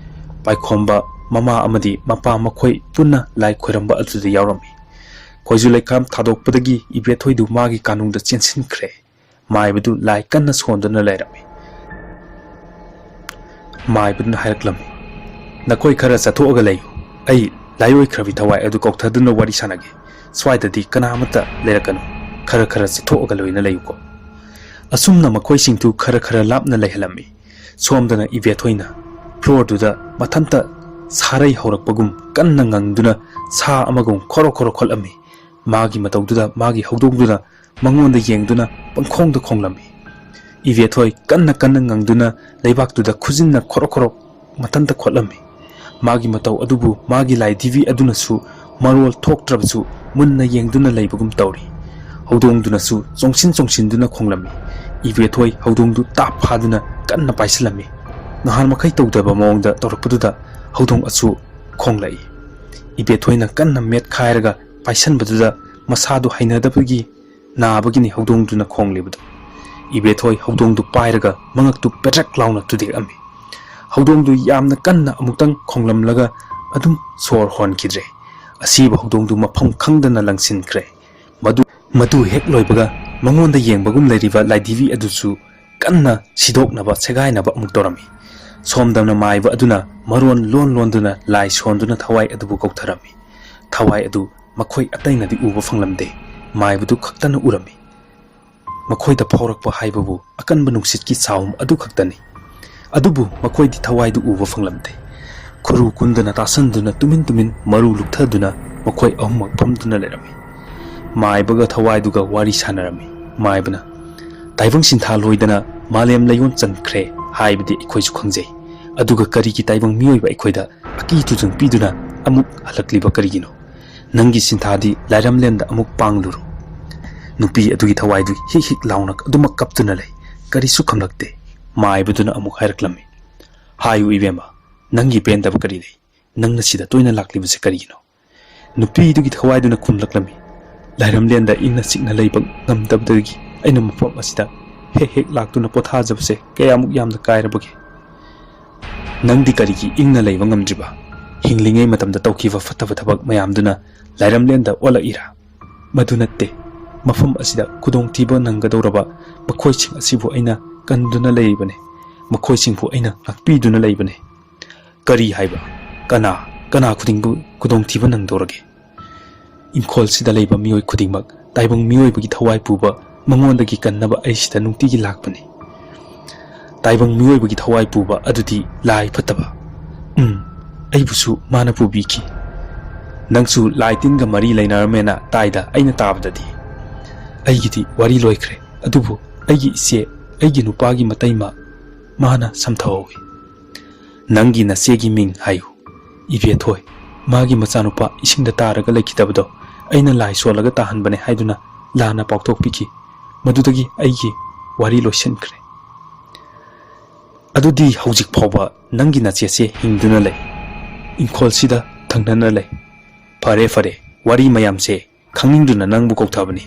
ꯄꯥꯏꯈꯣꯝꯕ ꯃꯃꯥ ꯑꯃꯗꯤ ꯃꯄꯥ ꯃꯈꯣꯏ ꯄꯨꯟꯅ ꯂꯥꯏ ꯈꯣꯏꯔꯝꯕ ꯑꯗꯨꯗ ꯌꯥꯎꯔꯝꯃꯤ꯫ ꯈꯣꯏꯖꯨ ꯂꯩꯈꯥꯝ ꯊꯥꯗꯣꯛꯄꯗꯒꯤ ꯏꯕꯦꯊꯣꯏꯗꯨ ꯃꯥꯒꯤ ꯀꯥꯅꯨꯡꯗ ꯆꯦꯟꯁꯤꯟꯈ꯭ꯔꯦ꯫ ꯃꯥꯏꯕꯗꯨ ꯂꯥꯏ ꯀꯟꯅ ꯁꯣꯟꯗꯨꯅ ꯂꯩꯔꯝꯃꯤ꯫ ꯃꯥꯏꯕꯗꯨꯅ ꯍꯥꯏꯔꯛꯂꯝꯃꯤ, "ꯅꯈꯣꯏ ꯈꯔ ꯆꯠꯊꯣꯛꯑꯒ ꯂꯩꯌꯨ꯫ ꯑꯩ ꯂꯥꯏꯑꯣꯏꯈ꯭ꯔꯕꯤ ꯊꯋꯥꯏ ꯑꯗꯨ ꯀꯧꯊꯗꯨꯅ ꯋꯥꯔꯤ ꯁꯥꯟꯅꯒꯦ꯫ ꯁ꯭ꯋꯥꯏꯗꯗꯤ ꯀꯅꯥ ꯑꯃꯠꯇ ꯂꯩꯔꯛꯀꯅꯨ꯫ ꯈꯔ ꯈꯔ ꯆꯠꯊꯣꯛꯑꯒ ꯂꯣꯏꯅ ꯂꯩꯌꯨꯀꯣ"꯫ ꯑꯁꯨꯝꯅ ꯃꯈꯣꯏꯁꯤꯡꯗꯨ ꯈꯔ ꯈꯔ ꯂꯥꯞꯅ ꯂꯩꯍꯜꯂꯝꯃꯤ꯫ ꯁꯣꯝꯗꯅ ꯏꯕꯦꯊꯣꯏꯅ ꯐ꯭ꯂꯣꯔꯗꯨꯗ ꯃꯊꯟꯇ ꯁꯥꯔꯩ ꯍꯧꯔꯛꯄꯒꯨꯝ ꯀꯟꯅ ꯉꯪꯗꯨꯅ ꯁꯥ ꯑꯃꯒꯨꯝ ꯈꯣꯔꯣ ꯈꯣꯔꯣ ꯈꯣꯠꯂꯝꯃꯤ꯫ ꯃꯥꯒꯤ ꯃꯇꯧꯗꯨꯗ ꯃꯥꯒꯤ ꯍꯧꯗꯣꯡꯗꯨꯅ ꯃꯉꯣꯟꯗ ꯌꯦꯡꯗꯨꯅ ꯄꯪꯈꯣꯡꯗ ꯈꯣꯡꯂꯝꯃꯤ꯫ ꯏꯕꯦꯊꯣꯏ ꯀꯟꯅ ꯀꯟꯅ ꯉꯪꯗꯨꯅ ꯂꯩꯕꯥꯛꯇꯨꯗ ꯈꯨꯖꯤꯟꯅ ꯈꯣꯔꯣꯛ ꯈꯣꯔꯣꯛ ꯃꯊꯟꯇ ꯈꯣꯠꯂꯝꯃꯤ꯫ ꯃꯥꯒꯤ ꯃꯇꯧ ꯑꯗꯨꯕꯨ ꯃꯥꯒꯤ ꯂꯥꯏ ꯗꯤꯕꯤ ꯑꯗꯨꯅꯁꯨ ꯃꯔꯣꯜ ꯊꯣꯛꯇ꯭ꯔꯕꯁꯨ ꯃꯨꯟꯅ ꯌꯦꯡꯗꯨꯅ ꯂꯩꯕꯒꯨꯝ ꯇꯧꯔꯤ꯫ ꯍꯧꯗꯣꯡꯗꯨꯅꯁꯨ ꯆꯣꯡꯁꯤꯟ ꯆꯣꯡꯁꯤꯟꯗꯨꯅ ꯈꯣꯡꯂꯝꯃꯤ꯫ ꯏꯕꯦꯊꯣꯏ ꯍꯧꯗꯣꯡꯗꯨ ꯇꯥꯞ ꯐꯥꯗꯨꯅ ꯀꯟꯅ ꯄꯥꯏꯁꯤꯜꯂꯝꯃꯤ꯫ ꯅꯍꯥꯟ ꯃꯈꯩ ꯇꯧꯗꯕ ꯃꯑꯣꯡꯗ ꯇꯧꯔꯛꯄꯗꯨꯗ ꯍꯧꯗꯣꯡ ꯑꯁꯨ ꯈꯣꯡꯂꯛꯏ꯫ ꯏꯕꯦꯊꯣꯏꯅ ꯀꯟꯅ ꯃꯦꯠꯈꯥꯏꯔꯒ ꯄꯥꯏꯁꯟꯕꯗꯨꯗ ꯃꯁꯥꯗꯨ ꯍꯩꯅꯗꯕꯒꯤ ꯅꯥꯕꯒꯤꯅꯤ ꯍꯧꯗꯣꯡꯗꯨꯅ ꯈꯣꯡꯂꯤꯕꯗꯨ꯫ ꯏꯕꯦꯊꯣꯏ ꯍꯧꯗꯣꯡꯗꯨ ꯄꯥꯏꯔꯒ ꯃꯉꯛꯇꯨ ꯄꯦꯗ꯭ꯔꯛ ꯂꯥꯎꯅ ꯇꯨꯗꯦꯛꯑꯝꯃꯤ꯫ ꯍꯧꯗꯣꯡꯗꯨ ꯌꯥꯝꯅ ꯀꯟꯅ ꯑꯃꯨꯛꯇꯪ ꯈꯣꯡꯂꯝꯂꯒ ꯑꯗꯨꯝ ꯁꯣꯔ ꯍꯣꯟꯈꯤꯗ꯭ꯔꯦ꯫ ꯑꯁꯤꯕ ꯍꯧꯗꯣꯡꯗꯨ ꯃꯐꯝ ꯈꯪꯗꯅ ꯂꯪꯁꯤꯟꯈ꯭ꯔꯦ꯫ ꯃꯗꯨ ꯃꯗꯨ ꯍꯦꯛ ꯂꯣꯏꯕꯒ ꯃꯉꯣꯟꯗ ꯌꯦꯡꯕꯒꯨꯝ ꯂꯩꯔꯤꯕ ꯂꯥꯏꯙꯤꯕꯤ ꯑꯗꯨꯁꯨ ꯀꯟꯅ ꯁꯤꯗꯣꯛꯅꯕ ꯁꯦꯒꯥꯏꯅꯕ ꯑꯃꯨꯛ ꯇꯧꯔꯝꯃꯤ꯫ ꯁꯣꯝꯗꯝꯅ ꯃꯥꯏꯕ ꯑꯗꯨꯅ ꯃꯔꯣꯟ ꯂꯣꯟ ꯂꯣꯟꯗꯨꯅ ꯂꯥꯏ ꯁꯣꯟꯗꯨꯅ ꯊꯋꯥꯏ ꯑꯗꯨꯕꯨ ꯀꯧꯊꯔꯝꯃꯤ꯫ ꯊꯋꯥꯏ ꯑꯗꯨ ꯃꯈꯣꯏ ꯑꯇꯩꯅꯗꯤ ꯎꯕ ꯐꯪꯂꯝꯗꯦ꯫ ꯃꯥꯏꯕꯗꯨ ꯈꯛꯇꯅ ꯎꯔꯝꯃꯤ꯫ ꯃꯈꯣꯏꯗ ꯐꯥꯎꯔꯛꯄ ꯍꯥꯏꯕꯕꯨ ꯑꯀꯟꯕ ꯅꯨꯡꯁꯤꯠꯀꯤ ꯁꯥꯎꯝ ꯑꯗꯨ ꯈꯛꯇꯅꯤ꯫ ꯑꯗꯨꯕꯨ ꯃꯈꯣꯏꯗꯤ ꯊꯋꯥꯏꯗꯨ ꯎꯕ ꯐꯪꯂꯝꯗꯦ꯫ ꯈꯨꯔꯨ ꯀꯨꯟꯗꯅ ꯇꯥꯁꯟꯗꯨꯅ ꯇꯨꯃꯤꯟ ꯇꯨꯃꯤꯟ ꯃꯔꯨ ꯂꯨꯛꯊꯗꯨꯅ ꯃꯈꯣꯏ ꯑꯍꯨꯝꯃꯛ ꯐꯝꯗꯨꯅ ꯂꯩꯔꯝꯃꯤ꯫ ꯃꯥꯏꯕꯒ ꯊꯋꯥꯏꯗꯨꯒ ꯋꯥꯔꯤ ꯁꯥꯟꯅꯔꯝꯃꯤ꯫ ꯃꯥꯏꯕꯅ, "ꯇꯥꯏꯕꯪ ꯁꯤꯟꯊꯥ ꯂꯣꯏꯗꯅ ꯃꯥꯂꯦꯝ ꯂꯩꯌꯣꯟ ꯆꯟꯈ꯭ꯔꯦ ꯍꯥꯏꯕꯗꯤ ꯑꯩꯈꯣꯏꯁꯨ ꯈꯪꯖꯩ꯫ ꯑꯗꯨꯒ ꯀꯔꯤꯒꯤ ꯇꯥꯏꯕꯪ ꯃꯤꯑꯣꯏꯕ ꯑꯩꯈꯣꯏꯗ ꯑꯀꯤ ꯇꯨꯖꯨꯡ ꯄꯤꯗꯨꯅ ꯑꯃꯨꯛ ꯍꯜꯂꯛꯂꯤꯕ ꯀꯔꯤꯒꯤꯅꯣ? ꯅꯪꯒꯤ ꯁꯤꯟꯊꯥꯗꯤ ꯂꯥꯏꯔꯝꯂꯦꯟꯗ ꯑꯃꯨꯛ ꯄꯥꯡꯂꯨꯔꯣ꯫" ꯅꯨꯄꯤ ꯑꯗꯨꯒꯤ ꯊꯋꯥꯏꯗꯨ ꯍꯤꯛ ꯍꯤꯛ ꯂꯥꯎꯅ ꯑꯗꯨꯃꯛ ꯀꯞꯇꯨꯅ ꯂꯩ꯫ ꯀꯔꯤꯁꯨ ꯈꯨꯝꯂꯛꯇꯦ꯫ ꯃꯥꯏꯕꯗꯨꯅ ꯑꯃꯨꯛ ꯍꯥꯏꯔꯛꯂꯝꯃꯤ, "ꯍꯥꯏꯌꯨ ꯏꯕꯦꯝꯃ, ꯅꯪꯒꯤ ꯄꯦꯟꯗꯕ ꯀꯔꯤ ꯂꯩ? ꯅꯪꯅ ꯁꯤꯗ ꯇꯣꯏꯅ ꯂꯥꯛꯂꯤꯕꯁꯦ ꯀꯔꯤꯒꯤꯅꯣ?" ꯅꯨꯄꯤꯗꯨꯒꯤ ꯊꯋꯥꯏꯗꯨꯅ ꯈꯨꯝꯂꯛꯂꯝꯃꯤ, "ꯂꯥꯏꯔꯝꯂꯦꯟꯗ ꯏꯪꯅ ꯆꯤꯛꯅ ꯂꯩꯕ ꯉꯝꯗꯕꯗꯒꯤ ꯑꯩꯅ ꯃꯐꯝ ꯑꯁꯤꯗ ꯍꯦꯛ ꯍꯦꯛ ꯂꯥꯛꯇꯨꯅ ꯄꯣꯊꯥꯖꯕꯁꯦ ꯀꯌꯥꯃꯨꯛ ꯌꯥꯝꯅ ꯀꯥꯏꯔꯕꯒꯦ? ꯅꯪꯗꯤ ꯀꯔꯤꯒꯤ ꯏꯪꯅ ꯂꯩꯕ ꯉꯝꯗ꯭ꯔꯤꯕ? ꯍꯤꯡꯂꯤꯉꯩ ꯃꯇꯝꯗ ꯇꯧꯈꯤꯕ ꯐꯠꯇꯕ ꯊꯕꯛ ꯃꯌꯥꯝꯗꯨꯅ ꯂꯥꯏꯔꯝꯂꯦꯟꯗ ꯑꯣꯜꯂꯛꯏꯔꯥ?" "ꯃꯗꯨ ꯅꯠꯇꯦ꯫ ꯃꯐꯝ ꯑꯁꯤꯗ ꯈꯨꯗꯣꯡꯊꯤꯕ ꯅꯪꯒꯗꯧꯔꯕ ꯃꯈꯣꯏꯁꯤꯡ ꯑꯁꯤꯕꯨ ꯑꯩꯅ ꯀꯟꯗꯨꯅ ꯂꯩꯔꯤꯕꯅꯤ꯫ ꯃꯈꯣꯏꯁꯤꯡꯕꯨ ꯑꯩꯅ ꯉꯥꯛꯄꯤꯗꯨꯅ ꯂꯩꯕꯅꯤ꯫" "ꯀꯔꯤ ꯍꯥꯏꯕ? ꯀꯅꯥ, ꯀꯅꯥ ꯈꯨꯗꯤꯡꯕꯨ ꯈꯨꯗꯣꯡꯊꯤꯕ ꯅꯪꯗꯧꯔꯒꯦ? ꯏꯪꯈꯣꯜꯁꯤꯗ ꯂꯩꯕ ꯃꯤꯑꯣꯏ ꯈꯨꯗꯤꯡꯃꯛ ꯇꯥꯏꯕꯪ ꯃꯤꯑꯣꯏꯕꯒꯤ ꯊꯋꯥꯏ ꯄꯨꯕ, ꯃꯉꯣꯟꯗꯒꯤ ꯀꯟꯅꯕ ꯑꯩ ꯁꯤꯗ ꯅꯨꯡꯇꯤꯒꯤ ꯂꯥꯛꯄꯅꯤ꯫ ꯇꯥꯏꯕꯪ ꯃꯤꯑꯣꯏꯕꯒꯤ ꯊꯋꯥꯏ ꯄꯨꯕ ꯑꯗꯨꯗꯤ ꯂꯥꯏ ꯐꯠꯇꯕ꯫ ꯎꯝ, ꯑꯩꯕꯨꯁꯨ ꯃꯥꯅ ꯄꯨꯕꯤꯈꯤ꯫ ꯅꯪꯁꯨ ꯂꯥꯏ ꯇꯤꯟꯒ ꯃꯔꯤ ꯂꯩꯅꯔꯝꯃꯦꯅ ꯇꯥꯏꯗ, ꯑꯩꯅ ꯇꯥꯕꯗꯗꯤ꯫ ꯑꯩꯒꯤꯗꯤ ꯋꯥꯔꯤ ꯂꯣꯏꯈ꯭ꯔꯦ, ꯑꯗꯨꯕꯨ ꯑꯩꯒꯤ ꯏꯆꯦ, ꯑꯩꯒꯤ ꯅꯨꯄꯥꯒꯤ ꯃꯇꯩꯃ, ꯃꯥꯅ ꯁꯝꯊꯍꯧꯏ꯫" "ꯅꯪꯒꯤ ꯅꯆꯦꯒꯤ ꯃꯤꯡ ꯍꯥꯏꯌꯨ꯫" "ꯏꯕꯦꯊꯣꯏ꯫ ꯃꯥꯒꯤ ꯃꯆꯥꯅꯨꯄꯥ ꯏꯁꯤꯡꯗ ꯇꯥꯔꯒ ꯂꯩꯈꯤꯗꯕꯗꯣ ꯑꯩꯅ ꯂꯥꯏ ꯁꯣꯜꯂꯒ ꯇꯥꯍꯟꯕꯅꯦ ꯍꯥꯏꯗꯨꯅ ꯂꯥꯟꯅ ꯄꯥꯎꯊꯣꯛꯄꯤꯈꯤ꯫ ꯃꯗꯨꯗꯒꯤ ꯑꯩꯒꯤ ꯋꯥꯔꯤ ꯂꯣꯏꯁꯤꯟꯈ꯭ꯔꯦ꯫" "ꯑꯗꯨꯗꯤ ꯍꯧꯖꯤꯛ ꯐꯥꯎꯕ ꯅꯪꯒꯤ ꯅꯆꯦꯁꯦ ꯍꯤꯡꯗꯨꯅ ꯂꯩ, ꯏꯪꯈꯣꯜꯁꯤꯗ ꯊꯪꯅꯅ ꯂꯩ꯫ ꯐꯔꯦ, ꯐꯔꯦ, ꯋꯥꯔꯤ ꯃꯌꯥꯝꯁꯦ ꯈꯪꯅꯤꯡꯗꯨꯅ ꯅꯪꯕꯨ ꯀꯧꯊꯕꯅꯤ꯫"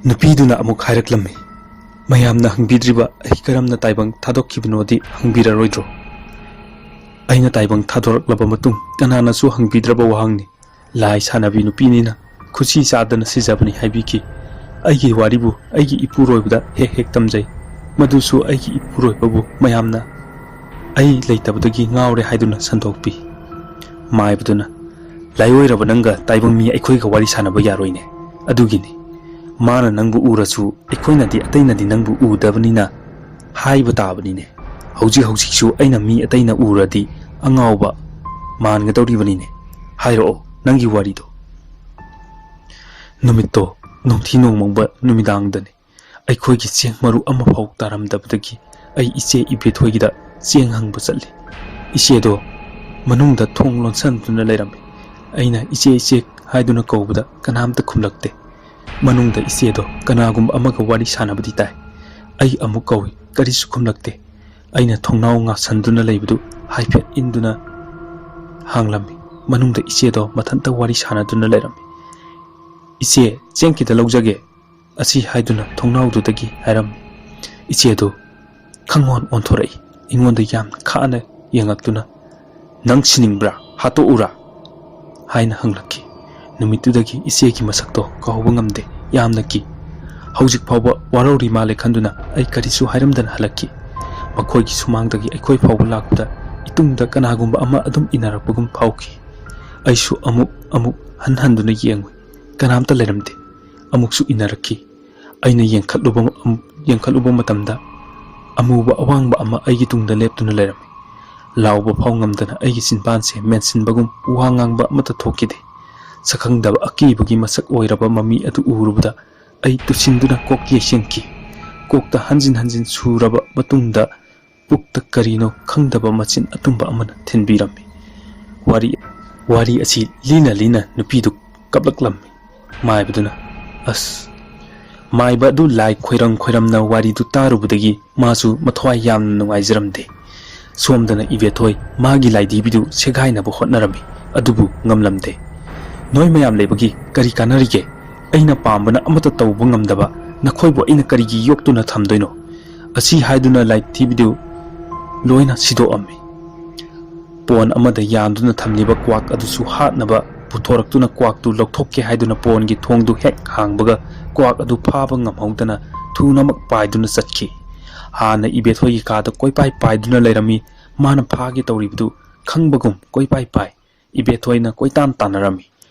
ꯅꯨꯄꯤꯗꯨꯅ ꯑꯃꯨꯛ ꯍꯥꯏꯔꯛꯂꯝꯃꯤ, "ꯃꯌꯥꯝꯅ ꯍꯪꯕꯤꯗ꯭ꯔꯤꯕ ꯑꯩ ꯀꯔꯝꯅ ꯇꯥꯏꯕꯪ ꯊꯥꯗꯣꯛꯈꯤꯕꯅꯣꯗꯤ ꯍꯪꯕꯤꯔꯔꯣꯏꯗ꯭ꯔꯣ? ꯑꯩꯅ ꯇꯥꯏꯕꯪ ꯊꯥꯗꯣꯔꯛꯂꯕ ꯃꯇꯨꯡ ꯀꯅꯥꯅꯁꯨ ꯍꯪꯕꯤꯗ꯭ꯔꯕ ꯋꯥꯍꯪꯅꯤ꯫ ꯂꯥꯏ ꯁꯥꯟꯅꯕꯤ ꯅꯨꯄꯤꯅꯤꯅ ꯈꯨꯠꯁꯤ ꯆꯥꯗꯅ ꯁꯤꯖꯕꯅꯤ ꯍꯥꯏꯕꯤꯈꯤ꯫ ꯑꯩꯒꯤ ꯋꯥꯔꯤꯕꯨ ꯑꯩꯒꯤ ꯏꯄꯨꯔꯣꯏꯕꯗ ꯍꯦꯛ ꯍꯦꯛ ꯇꯝꯖꯩ꯫ ꯃꯗꯨꯁꯨ ꯑꯩꯒꯤ ꯏꯄꯨꯔꯣꯏꯕꯕꯨ ꯃꯌꯥꯝꯅ ꯑꯩ ꯂꯩꯇꯕꯗꯒꯤ ꯉꯥꯎꯔꯦ ꯍꯥꯏꯗꯨꯅ ꯁꯟꯗꯣꯛꯄꯤ꯫ ꯃꯥꯏꯕꯗꯨꯅ, "ꯂꯥꯏꯑꯣꯏꯔꯕ ꯅꯪꯒ ꯇꯥꯏꯕꯪ ꯃꯤ ꯑꯩꯈꯣꯏꯒ ꯋꯥꯔꯤ ꯁꯥꯟꯅꯕ ꯌꯥꯔꯣꯏꯅꯦ꯫ ꯑꯗꯨꯒꯤꯅꯤ꯫ ꯃꯥꯅ ꯅꯪꯕꯨ ꯎꯔꯁꯨ ꯑꯩꯈꯣꯏꯅꯗꯤ, ꯑꯇꯩꯅꯗꯤ ꯅꯪꯕꯨ ꯎꯗꯕꯅꯤꯅ ꯍꯥꯏꯕ ꯇꯥꯕꯅꯤꯅꯦ꯫ ꯍꯧꯖꯤꯛ ꯍꯧꯖꯤꯛꯁꯨ ꯑꯩꯅ ꯃꯤ ꯑꯇꯩꯅ ꯎꯔꯗꯤ ꯑꯉꯥꯎꯕ ꯃꯥꯟꯒꯗꯧꯔꯤꯕꯅꯤꯅꯦ꯫ ꯍꯥꯏꯔꯛꯑꯣ ꯅꯪꯒꯤ ꯋꯥꯔꯤꯗꯣ꯫" ꯅꯨꯃꯤꯠꯇꯣ ꯅꯣꯡꯊꯤ ꯅꯣꯡꯃꯪꯕ ꯅꯨꯃꯤꯗꯥꯡꯗꯅꯤ꯫ ꯑꯩꯈꯣꯏꯒꯤ ꯆꯦꯡ ꯃꯔꯨ ꯑꯃꯐꯥꯎ ꯇꯥꯔꯝꯗꯕꯗꯒꯤ ꯑꯩ ꯏꯆꯦ ꯏꯕꯦꯊꯣꯏꯒꯤꯗ ꯆꯦꯡ ꯍꯪꯕ ꯆꯠꯂꯤ꯫ ꯏꯆꯦꯗꯣ ꯃꯅꯨꯡꯗ ꯊꯣꯡ ꯂꯣꯟꯁꯤꯟꯗꯨꯅ ꯂꯩꯔꯝꯃꯤ꯫ ꯑꯩꯅ "ꯏꯆꯦ, ꯏꯆꯦ" ꯍꯥꯏꯗꯨꯅ ꯀꯧꯕꯗ ꯀꯅꯥꯝꯇ ꯈꯨꯝꯂꯛꯇꯦ꯫ ꯃꯅꯨꯡꯗ ꯏꯆꯦꯗꯣ ꯀꯅꯥꯒꯨꯝꯕ ꯑꯃꯒ ꯋꯥꯔꯤ ꯁꯥꯟꯅꯕꯗꯤ ꯇꯥꯏ꯫ ꯑꯩ ꯑꯃꯨꯛ ꯀꯧꯏ, ꯀꯔꯤꯁꯨ ꯈꯨꯝꯂꯛꯇꯦ꯫ ꯑꯩꯅ ꯊꯣꯡꯅꯥꯎ ꯉꯥꯁꯟꯗꯨꯅ ꯂꯩꯕꯗꯨ ꯍꯥꯏꯐꯦꯠ ꯏꯟꯗꯨꯅ ꯍꯥꯡꯂꯝꯃꯤ꯫ ꯃꯅꯨꯡꯗ ꯏꯆꯦꯗꯣ ꯃꯊꯟꯇ ꯋꯥꯔꯤ ꯁꯥꯟꯅꯗꯨꯅ ꯂꯩꯔꯝꯃꯤ꯫ "ꯏꯆꯦ, ꯆꯦꯡ ꯈꯤꯇ ꯂꯧꯖꯒꯦ" ꯑꯁꯤ ꯍꯥꯏꯗꯨꯅ ꯊꯣꯡꯅꯥꯎꯗꯨꯗꯒꯤ ꯍꯥꯏꯔꯝꯃꯤ꯫ ꯏꯆꯦꯗꯨ ꯈꯪꯑꯣꯟ ꯑꯣꯟꯊꯣꯔꯛꯏ꯫ ꯑꯩꯉꯣꯟꯗ ꯌꯥꯝꯅ ꯈꯥꯅ ꯌꯦꯡꯂꯛꯇꯨꯅ, "ꯅꯪ ꯁꯤꯅꯤꯡꯕ꯭ꯔꯥ? ꯍꯥꯠꯇꯣꯛꯎꯔꯥ?" ꯍꯥꯏꯅ ꯍꯪꯂꯛꯈꯤ꯫ ꯅꯨꯃꯤꯠꯇꯨꯗꯒꯤ ꯏꯆꯦꯒꯤ ꯃꯁꯛꯇꯣ ꯀꯥꯎꯕ ꯉꯝꯗꯦ꯫ ꯌꯥꯝꯅ ꯀꯤ꯫ ꯍꯧꯖꯤꯛ ꯐꯥꯎꯕ ꯋꯥꯔꯧꯔꯤ ꯃꯥꯜꯂꯦ ꯈꯟꯗꯨꯅ ꯑꯩ ꯀꯔꯤꯁꯨ ꯍꯥꯏꯔꯝꯗꯅ ꯍꯜꯂꯛꯈꯤ꯫ ꯃꯈꯣꯏꯒꯤ ꯁꯨꯃꯥꯡꯗꯒꯤ ꯑꯩꯈꯣꯏ ꯐꯥꯎꯕ ꯂꯥꯛꯄꯗ ꯏꯇꯨꯡꯗ ꯀꯅꯥꯒꯨꯝꯕ ꯑꯃ ꯑꯗꯨꯝ ꯏꯟꯅꯔꯛꯄꯒꯨꯝ ꯐꯥꯎꯈꯤ꯫ ꯑꯩꯁꯨ ꯑꯃꯨꯛ ꯑꯃꯨꯛ ꯍꯟ ꯍꯟꯗꯨꯅ ꯌꯦꯡꯉꯨꯏ꯫ ꯀꯅꯥꯝꯇ ꯂꯩꯔꯝꯗꯦ꯫ ꯑꯃꯨꯛꯁꯨ ꯏꯟꯅꯔꯛꯈꯤ꯫ ꯑꯩꯅ ꯌꯦꯡꯈꯠꯂꯨꯕ, ꯌꯦꯡꯈꯠꯂꯨꯕ ꯃꯇꯝꯗ ꯑꯃꯨꯕ ꯑꯋꯥꯡꯕ ꯑꯃ ꯑꯩꯒꯤ ꯇꯨꯡꯗ ꯂꯦꯞꯇꯨꯅ ꯂꯩꯔꯝꯃꯤ꯫ ꯂꯥꯎꯕ ꯐꯥꯎ ꯉꯝꯗꯅ ꯑꯩꯒꯤ ꯆꯤꯟꯕꯥꯟꯁꯦ ꯃꯦꯟꯁꯤꯟꯕꯒꯨꯝ ꯋꯥ ꯉꯥꯡꯕ ꯑꯃꯠꯇ ꯊꯣꯛꯈꯤꯗꯦ꯫ ꯁꯛꯈꯪꯗꯕ ꯑꯀꯤꯕꯒꯤ ꯃꯁꯛ ꯑꯣꯏꯔꯕ ꯃꯃꯤ ꯑꯗꯨ ꯎꯔꯨꯕꯗ ꯑꯩ ꯇꯨꯁꯤꯟꯗꯨꯅ ꯀꯣꯛ ꯌꯩꯁꯤꯟꯈꯤ꯫ ꯀꯣꯛꯇ ꯍꯟꯖꯤꯟ ꯍꯟꯖꯤꯟ ꯁꯨꯔꯕ ꯃꯇꯨꯡꯗ ꯄꯨꯛꯇ ꯀꯔꯤꯅꯣ ꯈꯪꯗꯕ ꯃꯆꯤꯟ ꯑꯇꯨꯝꯕ ꯑꯃꯅ ꯊꯤꯟꯕꯤꯔꯝꯃꯤ꯫ ꯋꯥꯔꯤ, ꯋꯥꯔꯤ ꯑꯁꯤ ꯂꯤꯅ ꯂꯤꯅ ꯅꯨꯄꯤꯗꯨ ꯀꯞꯂꯛꯂꯝꯃꯤ꯫ ꯃꯥꯏꯕꯗꯨꯅ, ꯑꯁ, ꯃꯥꯏꯕ ꯑꯗꯨ ꯂꯥꯏ ꯈꯣꯏꯔꯝ ꯈꯣꯏꯔꯝꯅ ꯋꯥꯔꯤꯗꯨ ꯇꯥꯔꯨꯕꯗꯒꯤ ꯃꯥꯁꯨ ꯃꯊ꯭ꯋꯥꯏ ꯌꯥꯝꯅ ꯅꯨꯡꯉꯥꯏꯖꯔꯝꯗꯦ꯫ ꯁꯣꯝꯗꯅ ꯏꯕꯦꯊꯣꯏ ꯃꯥꯒꯤ ꯂꯥꯏꯙꯤꯕꯤꯗꯨ ꯁꯦꯒꯥꯏꯅꯕ ꯍꯣꯠꯅꯔꯝꯃꯤ, ꯑꯗꯨꯕꯨ ꯉꯝꯂꯝꯗꯦ꯫ "ꯅꯣꯏ ꯃꯌꯥꯝ ꯂꯩꯕꯒꯤ ꯀꯔꯤ ꯀꯥꯟꯅꯔꯤꯒꯦ? ꯑꯩꯅ ꯄꯥꯝꯕꯅ ꯑꯃꯠꯇ ꯇꯧꯕ ꯉꯝꯗꯕ ꯅꯈꯣꯏꯕꯨ ꯑꯩꯅ ꯀꯔꯤꯒꯤ ꯌꯣꯛꯇꯨꯅ ꯊꯝꯗꯣꯏꯅꯣ?" ꯑꯁꯤ ꯍꯥꯏꯗꯨꯅ ꯂꯥꯏꯙꯤꯕꯤꯗꯨ ꯂꯣꯏꯅ ꯁꯤꯗꯣꯛꯑꯝꯃꯤ꯫ ꯄꯣꯟ ꯑꯃꯗ ꯌꯥꯟꯗꯨꯅ ꯊꯝꯂꯤꯕ ꯀ꯭ꯋꯥꯛ ꯑꯗꯨꯁꯨ ꯍꯥꯠꯅꯕ ꯄꯨꯊꯣꯔꯛꯇꯨꯅ ꯀ꯭ꯋꯥꯛꯇꯨ ꯂꯧꯊꯣꯛꯀꯦ ꯍꯥꯏꯗꯨꯅ ꯄꯣꯟꯒꯤ ꯊꯣꯡꯗꯨ ꯍꯦꯛ ꯍꯥꯡꯕꯒ ꯀ꯭ꯋꯥꯛ ꯑꯗꯨ ꯐꯥꯕ ꯉꯝꯍꯧꯗꯅ ꯊꯨꯅꯃꯛ ꯄꯥꯏꯗꯨꯅ ꯆꯠꯈꯤ꯫ ꯍꯥꯟꯅ ꯏꯕꯦꯊꯣꯏꯒꯤ ꯀꯥꯗ ꯀꯣꯏꯄꯥꯏ ꯄꯥꯏꯗꯨꯅ ꯂꯩꯔꯝꯃꯤ꯫ ꯃꯥꯅ ꯐꯥꯒꯦ ꯇꯧꯔꯤꯕꯗꯨ ꯈꯪꯕꯒꯨꯝ ꯀꯣꯏꯄꯥꯏ ꯄꯥꯏ꯫ ꯏꯕꯦꯊꯣꯏꯅ ꯀꯣꯏꯇꯥꯟ ꯇꯥꯟꯅꯔꯝꯃꯤ꯫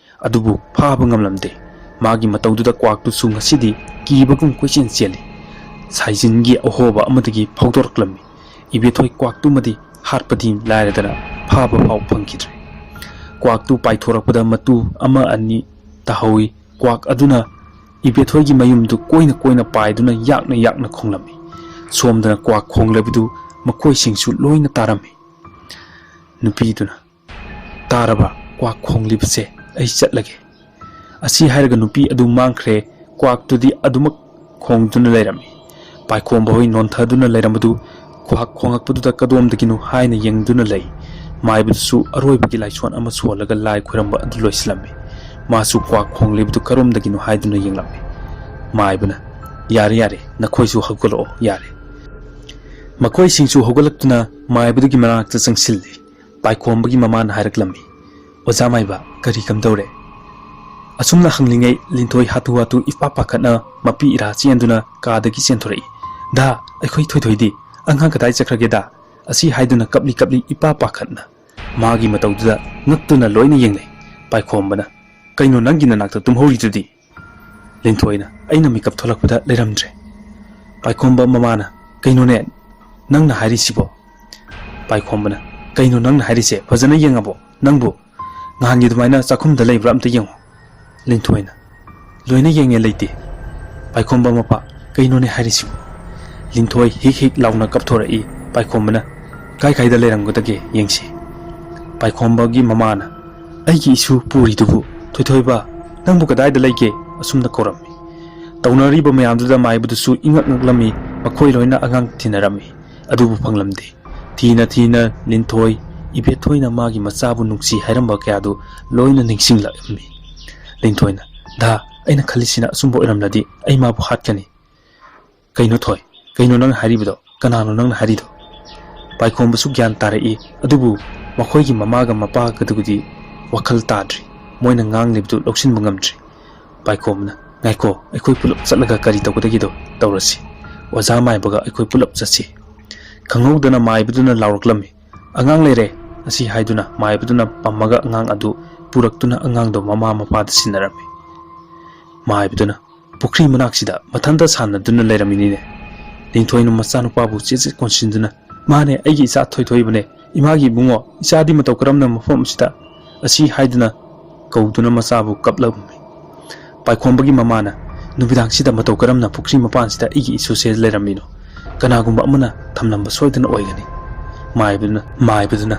ꯑꯗꯨꯕꯨ ꯐꯥꯕ ꯉꯝꯂꯝꯗꯦ꯫ ꯃꯥꯒꯤ ꯃꯇꯧꯗꯨꯗ ꯀ꯭ꯋꯥꯛꯇꯨꯁꯨ ꯉꯁꯤꯗꯤ ꯀꯤꯕꯒꯨꯝ ꯀꯣꯏꯆꯦꯟ ꯆꯦꯜꯂꯤ꯫ ꯁꯥꯏꯖꯤꯟꯒꯤ ꯑꯍꯣꯕ ꯑꯃꯗꯒꯤ ꯐꯥꯎꯗꯣꯔꯛꯂꯝꯃꯤ꯫ ꯏꯕꯦꯊꯣꯏ ꯀ꯭ꯋꯥꯛꯇꯨꯃꯗꯤ ꯍꯥꯠꯄꯗꯤ ꯂꯥꯏꯔꯗꯅ ꯐꯥꯕ ꯐꯥꯎ ꯐꯪꯈꯤꯗ꯭ꯔꯦ꯫ ꯀ꯭ꯋꯥꯛꯇꯨ ꯄꯥꯏꯊꯣꯔꯛꯄꯗ ꯃꯇꯨ ꯑꯃ ꯑꯅꯤ ꯇꯥꯍꯧꯏ꯫ ꯀ꯭ꯋꯥꯛ ꯑꯗꯨꯅ ꯏꯕꯦꯊꯣꯏꯒꯤ ꯃꯌꯨꯝꯗꯨ ꯀꯣꯏꯅ ꯀꯣꯏꯅ ꯄꯥꯏꯗꯨꯅ ꯌꯥꯛꯅ ꯌꯥꯛꯅ ꯈꯣꯡꯂꯝꯃꯤ꯫ ꯁꯣꯝꯗꯅ ꯀ꯭ꯋꯥꯛ ꯈꯣꯡꯂꯕꯗꯨ ꯃꯈꯣꯏꯁꯤꯡꯁꯨ ꯂꯣꯏꯅ ꯇꯥꯔꯝꯃꯤ꯫ ꯅꯨꯄꯤꯗꯨꯅ, "ꯇꯥꯔꯕ? ꯀ꯭ꯋꯥꯛ ꯈꯣꯡꯂꯤꯕꯁꯦ꯫ ꯑꯩ ꯆꯠꯂꯒꯦ꯫" ꯑꯁꯤ ꯍꯥꯏꯔꯒ ꯅꯨꯄꯤ ꯑꯗꯨ ꯃꯥꯡꯈ꯭ꯔꯦ꯫ ꯀ꯭ꯋꯥꯛꯇꯨꯗꯤ ꯑꯗꯨꯃꯛ ꯈꯣꯡꯗꯨꯅ ꯂꯩꯔꯝꯃꯤ꯫ ꯄꯥꯏꯈꯣꯝꯕ ꯍꯣꯏ ꯅꯣꯟꯊꯗꯨꯅ ꯂꯩꯔꯝꯕꯗꯨ ꯀ꯭ꯋꯥꯛ ꯈꯣꯡꯂꯛꯄꯗꯨꯗ ꯀꯗꯣꯝꯗꯒꯤꯅꯣ ꯍꯥꯏꯅ ꯌꯦꯡꯗꯨꯅ ꯂꯩ꯫ ꯃꯥꯏꯕꯗꯨꯁꯨ ꯑꯔꯣꯏꯕꯒꯤ ꯂꯥꯏꯁꯣꯟ ꯑꯃ ꯁꯣꯜꯂꯒ ꯂꯥꯏ ꯈꯣꯏꯔꯝꯕ ꯑꯗꯨ ꯂꯣꯏꯁꯤꯜꯂꯝꯃꯤ꯫ ꯃꯥꯁꯨ ꯀ꯭ꯋꯥꯛ ꯈꯣꯡꯂꯤꯕꯗꯨ ꯀꯔꯣꯝꯗꯒꯤꯅꯣ ꯍꯥꯏꯗꯨꯅ ꯌꯦꯡꯂꯝꯃꯤ꯫ ꯃꯥꯏꯕꯅ, "ꯌꯥꯔꯦ, ꯌꯥꯔꯦ, ꯅꯈꯣꯏꯁꯨ ꯍꯧꯒꯠꯂꯛꯑꯣ, ꯌꯥꯔꯦ꯫" ꯃꯈꯣꯏꯁꯤꯡꯁꯨ ꯍꯧꯒꯠꯂꯛꯇꯨꯅ ꯃꯥꯏꯕꯗꯨꯒꯤ ꯃꯅꯥꯛꯇ ꯆꯪꯁꯤꯜꯂꯤ꯫ ꯄꯥꯏꯈꯣꯝꯕꯒꯤ ꯃꯃꯥꯅ ꯍꯥꯏꯔꯛꯂꯝꯃꯤ, "ꯑꯣꯖꯥ ꯃꯥꯏꯕ, ꯀꯔꯤ ꯀꯝꯗꯧꯔꯦ?" ꯑꯁꯨꯝꯅ ꯍꯪꯂꯤꯉꯩ ꯂꯤꯟꯊꯣꯏ ꯍꯥꯊꯨ ꯍꯥꯊꯨ ꯏꯄꯥ ꯄꯥꯈꯠꯅ ꯃꯄꯤ ꯏꯔꯥ ꯆꯦꯟꯗꯨꯅ ꯀꯥꯗꯒꯤ ꯆꯦꯟꯊꯣꯔꯛꯏ꯫ "ꯗꯥ, ꯑꯩꯈꯣꯏ ꯊꯣꯏꯊꯣꯏꯗꯤ? ꯑꯉꯥꯡ ꯀꯗꯥꯏ ꯆꯠꯈ꯭ꯔꯒꯦ ꯗꯥ?" ꯑꯁꯤ ꯍꯥꯏꯗꯨꯅ ꯀꯞꯂꯤ ꯀꯞꯂꯤ ꯏꯄꯥ ꯄꯥꯈꯠꯅ ꯃꯥꯒꯤ ꯃꯇꯧꯗꯨꯗ ꯉꯛꯇꯨꯅ ꯂꯣꯏꯅ ꯌꯦꯡꯅꯩ꯫ ꯄꯥꯏꯈꯣꯝꯕꯅ, "ꯀꯩꯅꯣ ꯅꯪꯒꯤ ꯅꯅꯥꯛꯇ ꯇꯨꯝꯍꯧꯔꯤꯗꯨꯗꯤ?" ꯂꯤꯟꯊꯣꯏꯅ, "ꯑꯩꯅ ꯃꯤꯀꯞ ꯊꯣꯛꯂꯛꯄꯗ ꯂꯩꯔꯝꯗ꯭ꯔꯦ꯫" ꯄꯥꯏꯈꯣꯝꯕ ꯃꯃꯥꯅ, "ꯀꯩꯅꯣꯅꯦ ꯅꯪꯅ ꯍꯥꯏꯔꯤꯁꯤꯕꯣ?" ꯄꯥꯏꯈꯣꯝꯕꯅ, "ꯀꯩꯅꯣ ꯅꯪꯅ ꯍꯥꯏꯔꯤꯁꯦ? ꯐꯖꯅ ꯌꯦꯡꯉꯕꯣ? ꯅꯪꯕꯨ ꯅꯍꯥꯟꯒꯤ ꯑꯗꯨꯃꯥꯏꯅ ꯆꯥꯛꯈꯨꯝꯗ ꯂꯩꯕ꯭ꯔꯥ ꯑꯝꯇ ꯌꯦꯡꯉꯣ꯫" ꯂꯤꯟꯊꯣꯏꯅ, "ꯂꯣꯏꯅ ꯌꯦꯡꯉꯦ, ꯂꯩꯇꯦ꯫" ꯄꯥꯏꯈꯣꯝꯕ ꯃꯄꯥ, "ꯀꯩꯅꯣꯅꯦ ꯍꯥꯏꯔꯤꯁꯤꯕꯨ?" ꯂꯤꯟꯊꯣꯏ ꯍꯤꯛ ꯍꯤꯛ ꯂꯥꯎꯅ ꯀꯞꯊꯣꯔꯛꯏ꯫ ꯄꯥꯏꯈꯣꯝꯕꯅ, "ꯀꯥꯏ ꯀꯥꯏꯗ ꯂꯩꯔꯝꯒꯗꯒꯦ ꯌꯦꯡꯁꯤ꯫" ꯄꯥꯏꯈꯣꯝꯕꯒꯤ ꯃꯃꯥꯅ, "ꯑꯩꯒꯤ ꯏꯁꯨ ꯄꯨꯔꯤꯗꯨꯕꯨ, ꯊꯣꯏꯊꯣꯏꯕ, ꯅꯪꯕꯨ ꯀꯗꯥꯏꯗ ꯂꯩꯒꯦ?" ꯑꯁꯨꯝꯅ ꯀꯧꯔꯝꯃꯤ꯫ ꯇꯧꯅꯔꯤꯕ ꯃꯌꯥꯝꯗꯨꯗ ꯃꯥꯏꯕꯗꯨꯁꯨ ꯏꯉꯛ ꯉꯛꯂꯝꯃꯤ꯫ ꯃꯈꯣꯏ ꯂꯣꯏꯅ ꯑꯉꯥꯡ ꯊꯤꯅꯔꯝꯃꯤ꯫ ꯑꯗꯨꯕꯨ ꯐꯪꯂꯝꯗꯦ꯫ ꯊꯤꯅ ꯊꯤꯅ ꯂꯤꯟꯊꯣꯏ, ꯏꯕꯦꯊꯣꯏꯅ ꯃꯥꯒꯤ ꯃꯆꯥꯕꯨ ꯅꯨꯡꯁꯤ ꯍꯥꯏꯔꯝꯕ ꯀꯌꯥꯗꯨ ꯂꯣꯏꯅ ꯅꯤꯡꯁꯤꯡꯂꯛꯂꯝꯃꯤ꯫ ꯂꯤꯟꯊꯣꯏꯅ, "ꯗꯥ, ꯑꯩꯅ ꯈꯜꯂꯤꯁꯤꯅ ꯑꯆꯨꯝꯕ ꯑꯣꯏꯔꯝꯂꯗꯤ ꯑꯩ ꯃꯥꯕꯨ ꯍꯥꯠꯀꯅꯤ꯫" "ꯀꯩꯅꯣ ꯊꯣꯏ? ꯀꯩꯅꯣ ꯅꯪꯅ ꯍꯥꯏꯔꯤꯕꯗꯣ? ꯀꯅꯥꯅꯣ ꯅꯪꯅ ꯍꯥꯏꯔꯤꯗꯣ?" ꯄꯥꯏꯈꯣꯝꯕꯁꯨ ꯒ꯭ꯌꯥꯟ ꯇꯥꯔꯛꯏ, ꯑꯗꯨꯕꯨ ꯃꯈꯣꯏꯒꯤ ꯃꯃꯥꯒ ꯃꯄꯥꯒꯗꯨꯒꯤꯗꯤ ꯋꯥꯈꯜ ꯇꯥꯗ꯭ꯔꯤ꯫ ꯃꯣꯏꯅ ꯉꯥꯡꯂꯤꯕꯗꯨ ꯂꯧꯁꯤꯟꯕ ꯉꯝꯗ꯭ꯔꯤ꯫ ꯄꯥꯏꯈꯣꯝꯕꯅ, "ꯉꯥꯏꯈꯣ, ꯑꯩꯈꯣꯏ ꯄꯨꯂꯞ ꯆꯠꯂꯒ ꯀꯔꯤ ꯇꯧꯒꯗꯒꯦꯗꯣ ꯇꯧꯔꯁꯤ꯫ ꯑꯣꯖꯥ ꯃꯥꯏꯕꯒ ꯑꯩꯈꯣꯏ ꯄꯨꯂꯞ ꯆꯠꯁꯤ꯫" ꯈꯪꯍꯧꯗꯅ ꯃꯥꯏꯕꯗꯨꯅ ꯂꯥꯎꯔꯛꯂꯝꯃꯤ, "ꯑꯉꯥꯡ ꯂꯩꯔꯦ!" ꯑꯁꯤ ꯍꯥꯏꯗꯨꯅ ꯃꯥꯏꯕꯗꯨꯅ ꯄꯝꯃꯒ ꯑꯉꯥꯡ ꯑꯗꯨ ꯄꯨꯔꯛꯇꯨꯅ ꯑꯉꯥꯡꯗꯣ ꯃꯃꯥ ꯃꯄꯥꯗ ꯁꯤꯟꯅꯔꯝꯃꯤ꯫ ꯃꯥꯏꯕꯗꯨꯅ, "ꯄꯨꯈ꯭ꯔꯤ ꯃꯅꯥꯛꯁꯤꯗ ꯃꯊꯟꯇ ꯁꯥꯟꯅꯗꯨꯅ ꯂꯩꯔꯝꯃꯤꯅꯤꯅꯦ꯫" ꯂꯤꯡꯊꯣꯏꯅ ꯃꯆꯥꯅꯨꯄꯥꯕꯨ ꯆꯦꯠ ꯆꯦꯠ ꯀꯣꯟꯁꯤꯟꯗꯨꯅ, "ꯃꯥꯅꯦ, ꯑꯩꯒꯤ ꯏꯆꯥ ꯊꯣꯏꯊꯣꯏꯕꯅꯦ꯫ ꯏꯃꯥꯒꯤ ꯏꯕꯨꯡꯉꯣ, ꯏꯆꯥꯗꯤ ꯃꯇꯧ ꯀꯔꯝꯅ ꯃꯐꯝ ꯑꯁꯤꯗ?" ꯑꯁꯤ ꯍꯥꯏꯗꯨꯅ ꯀꯧꯗꯨꯅ ꯃꯆꯥꯕꯨ ꯀꯞꯂꯝꯃꯤ꯫ ꯄꯥꯏꯈꯣꯝꯕꯒꯤ ꯃꯃꯥꯅ, "ꯅꯨꯃꯤꯗꯥꯡꯁꯤꯗ ꯃꯇꯧ ꯀꯔꯝꯅ ꯄꯨꯈ꯭ꯔꯤ ꯃꯄꯥꯟꯁꯤꯗ ꯑꯩꯒꯤ ꯏꯁꯨꯁꯦ ꯂꯩꯔꯝꯃꯤꯅꯣ? ꯀꯅꯥꯒꯨꯝꯕ ꯑꯃꯅ ꯊꯝꯂꯝꯕ ꯁꯣꯏꯗꯅ ꯑꯣꯏꯒꯅꯤ꯫" ꯃꯥꯏꯕꯗꯨꯅ, ꯃꯥꯏꯕꯗꯨꯅ,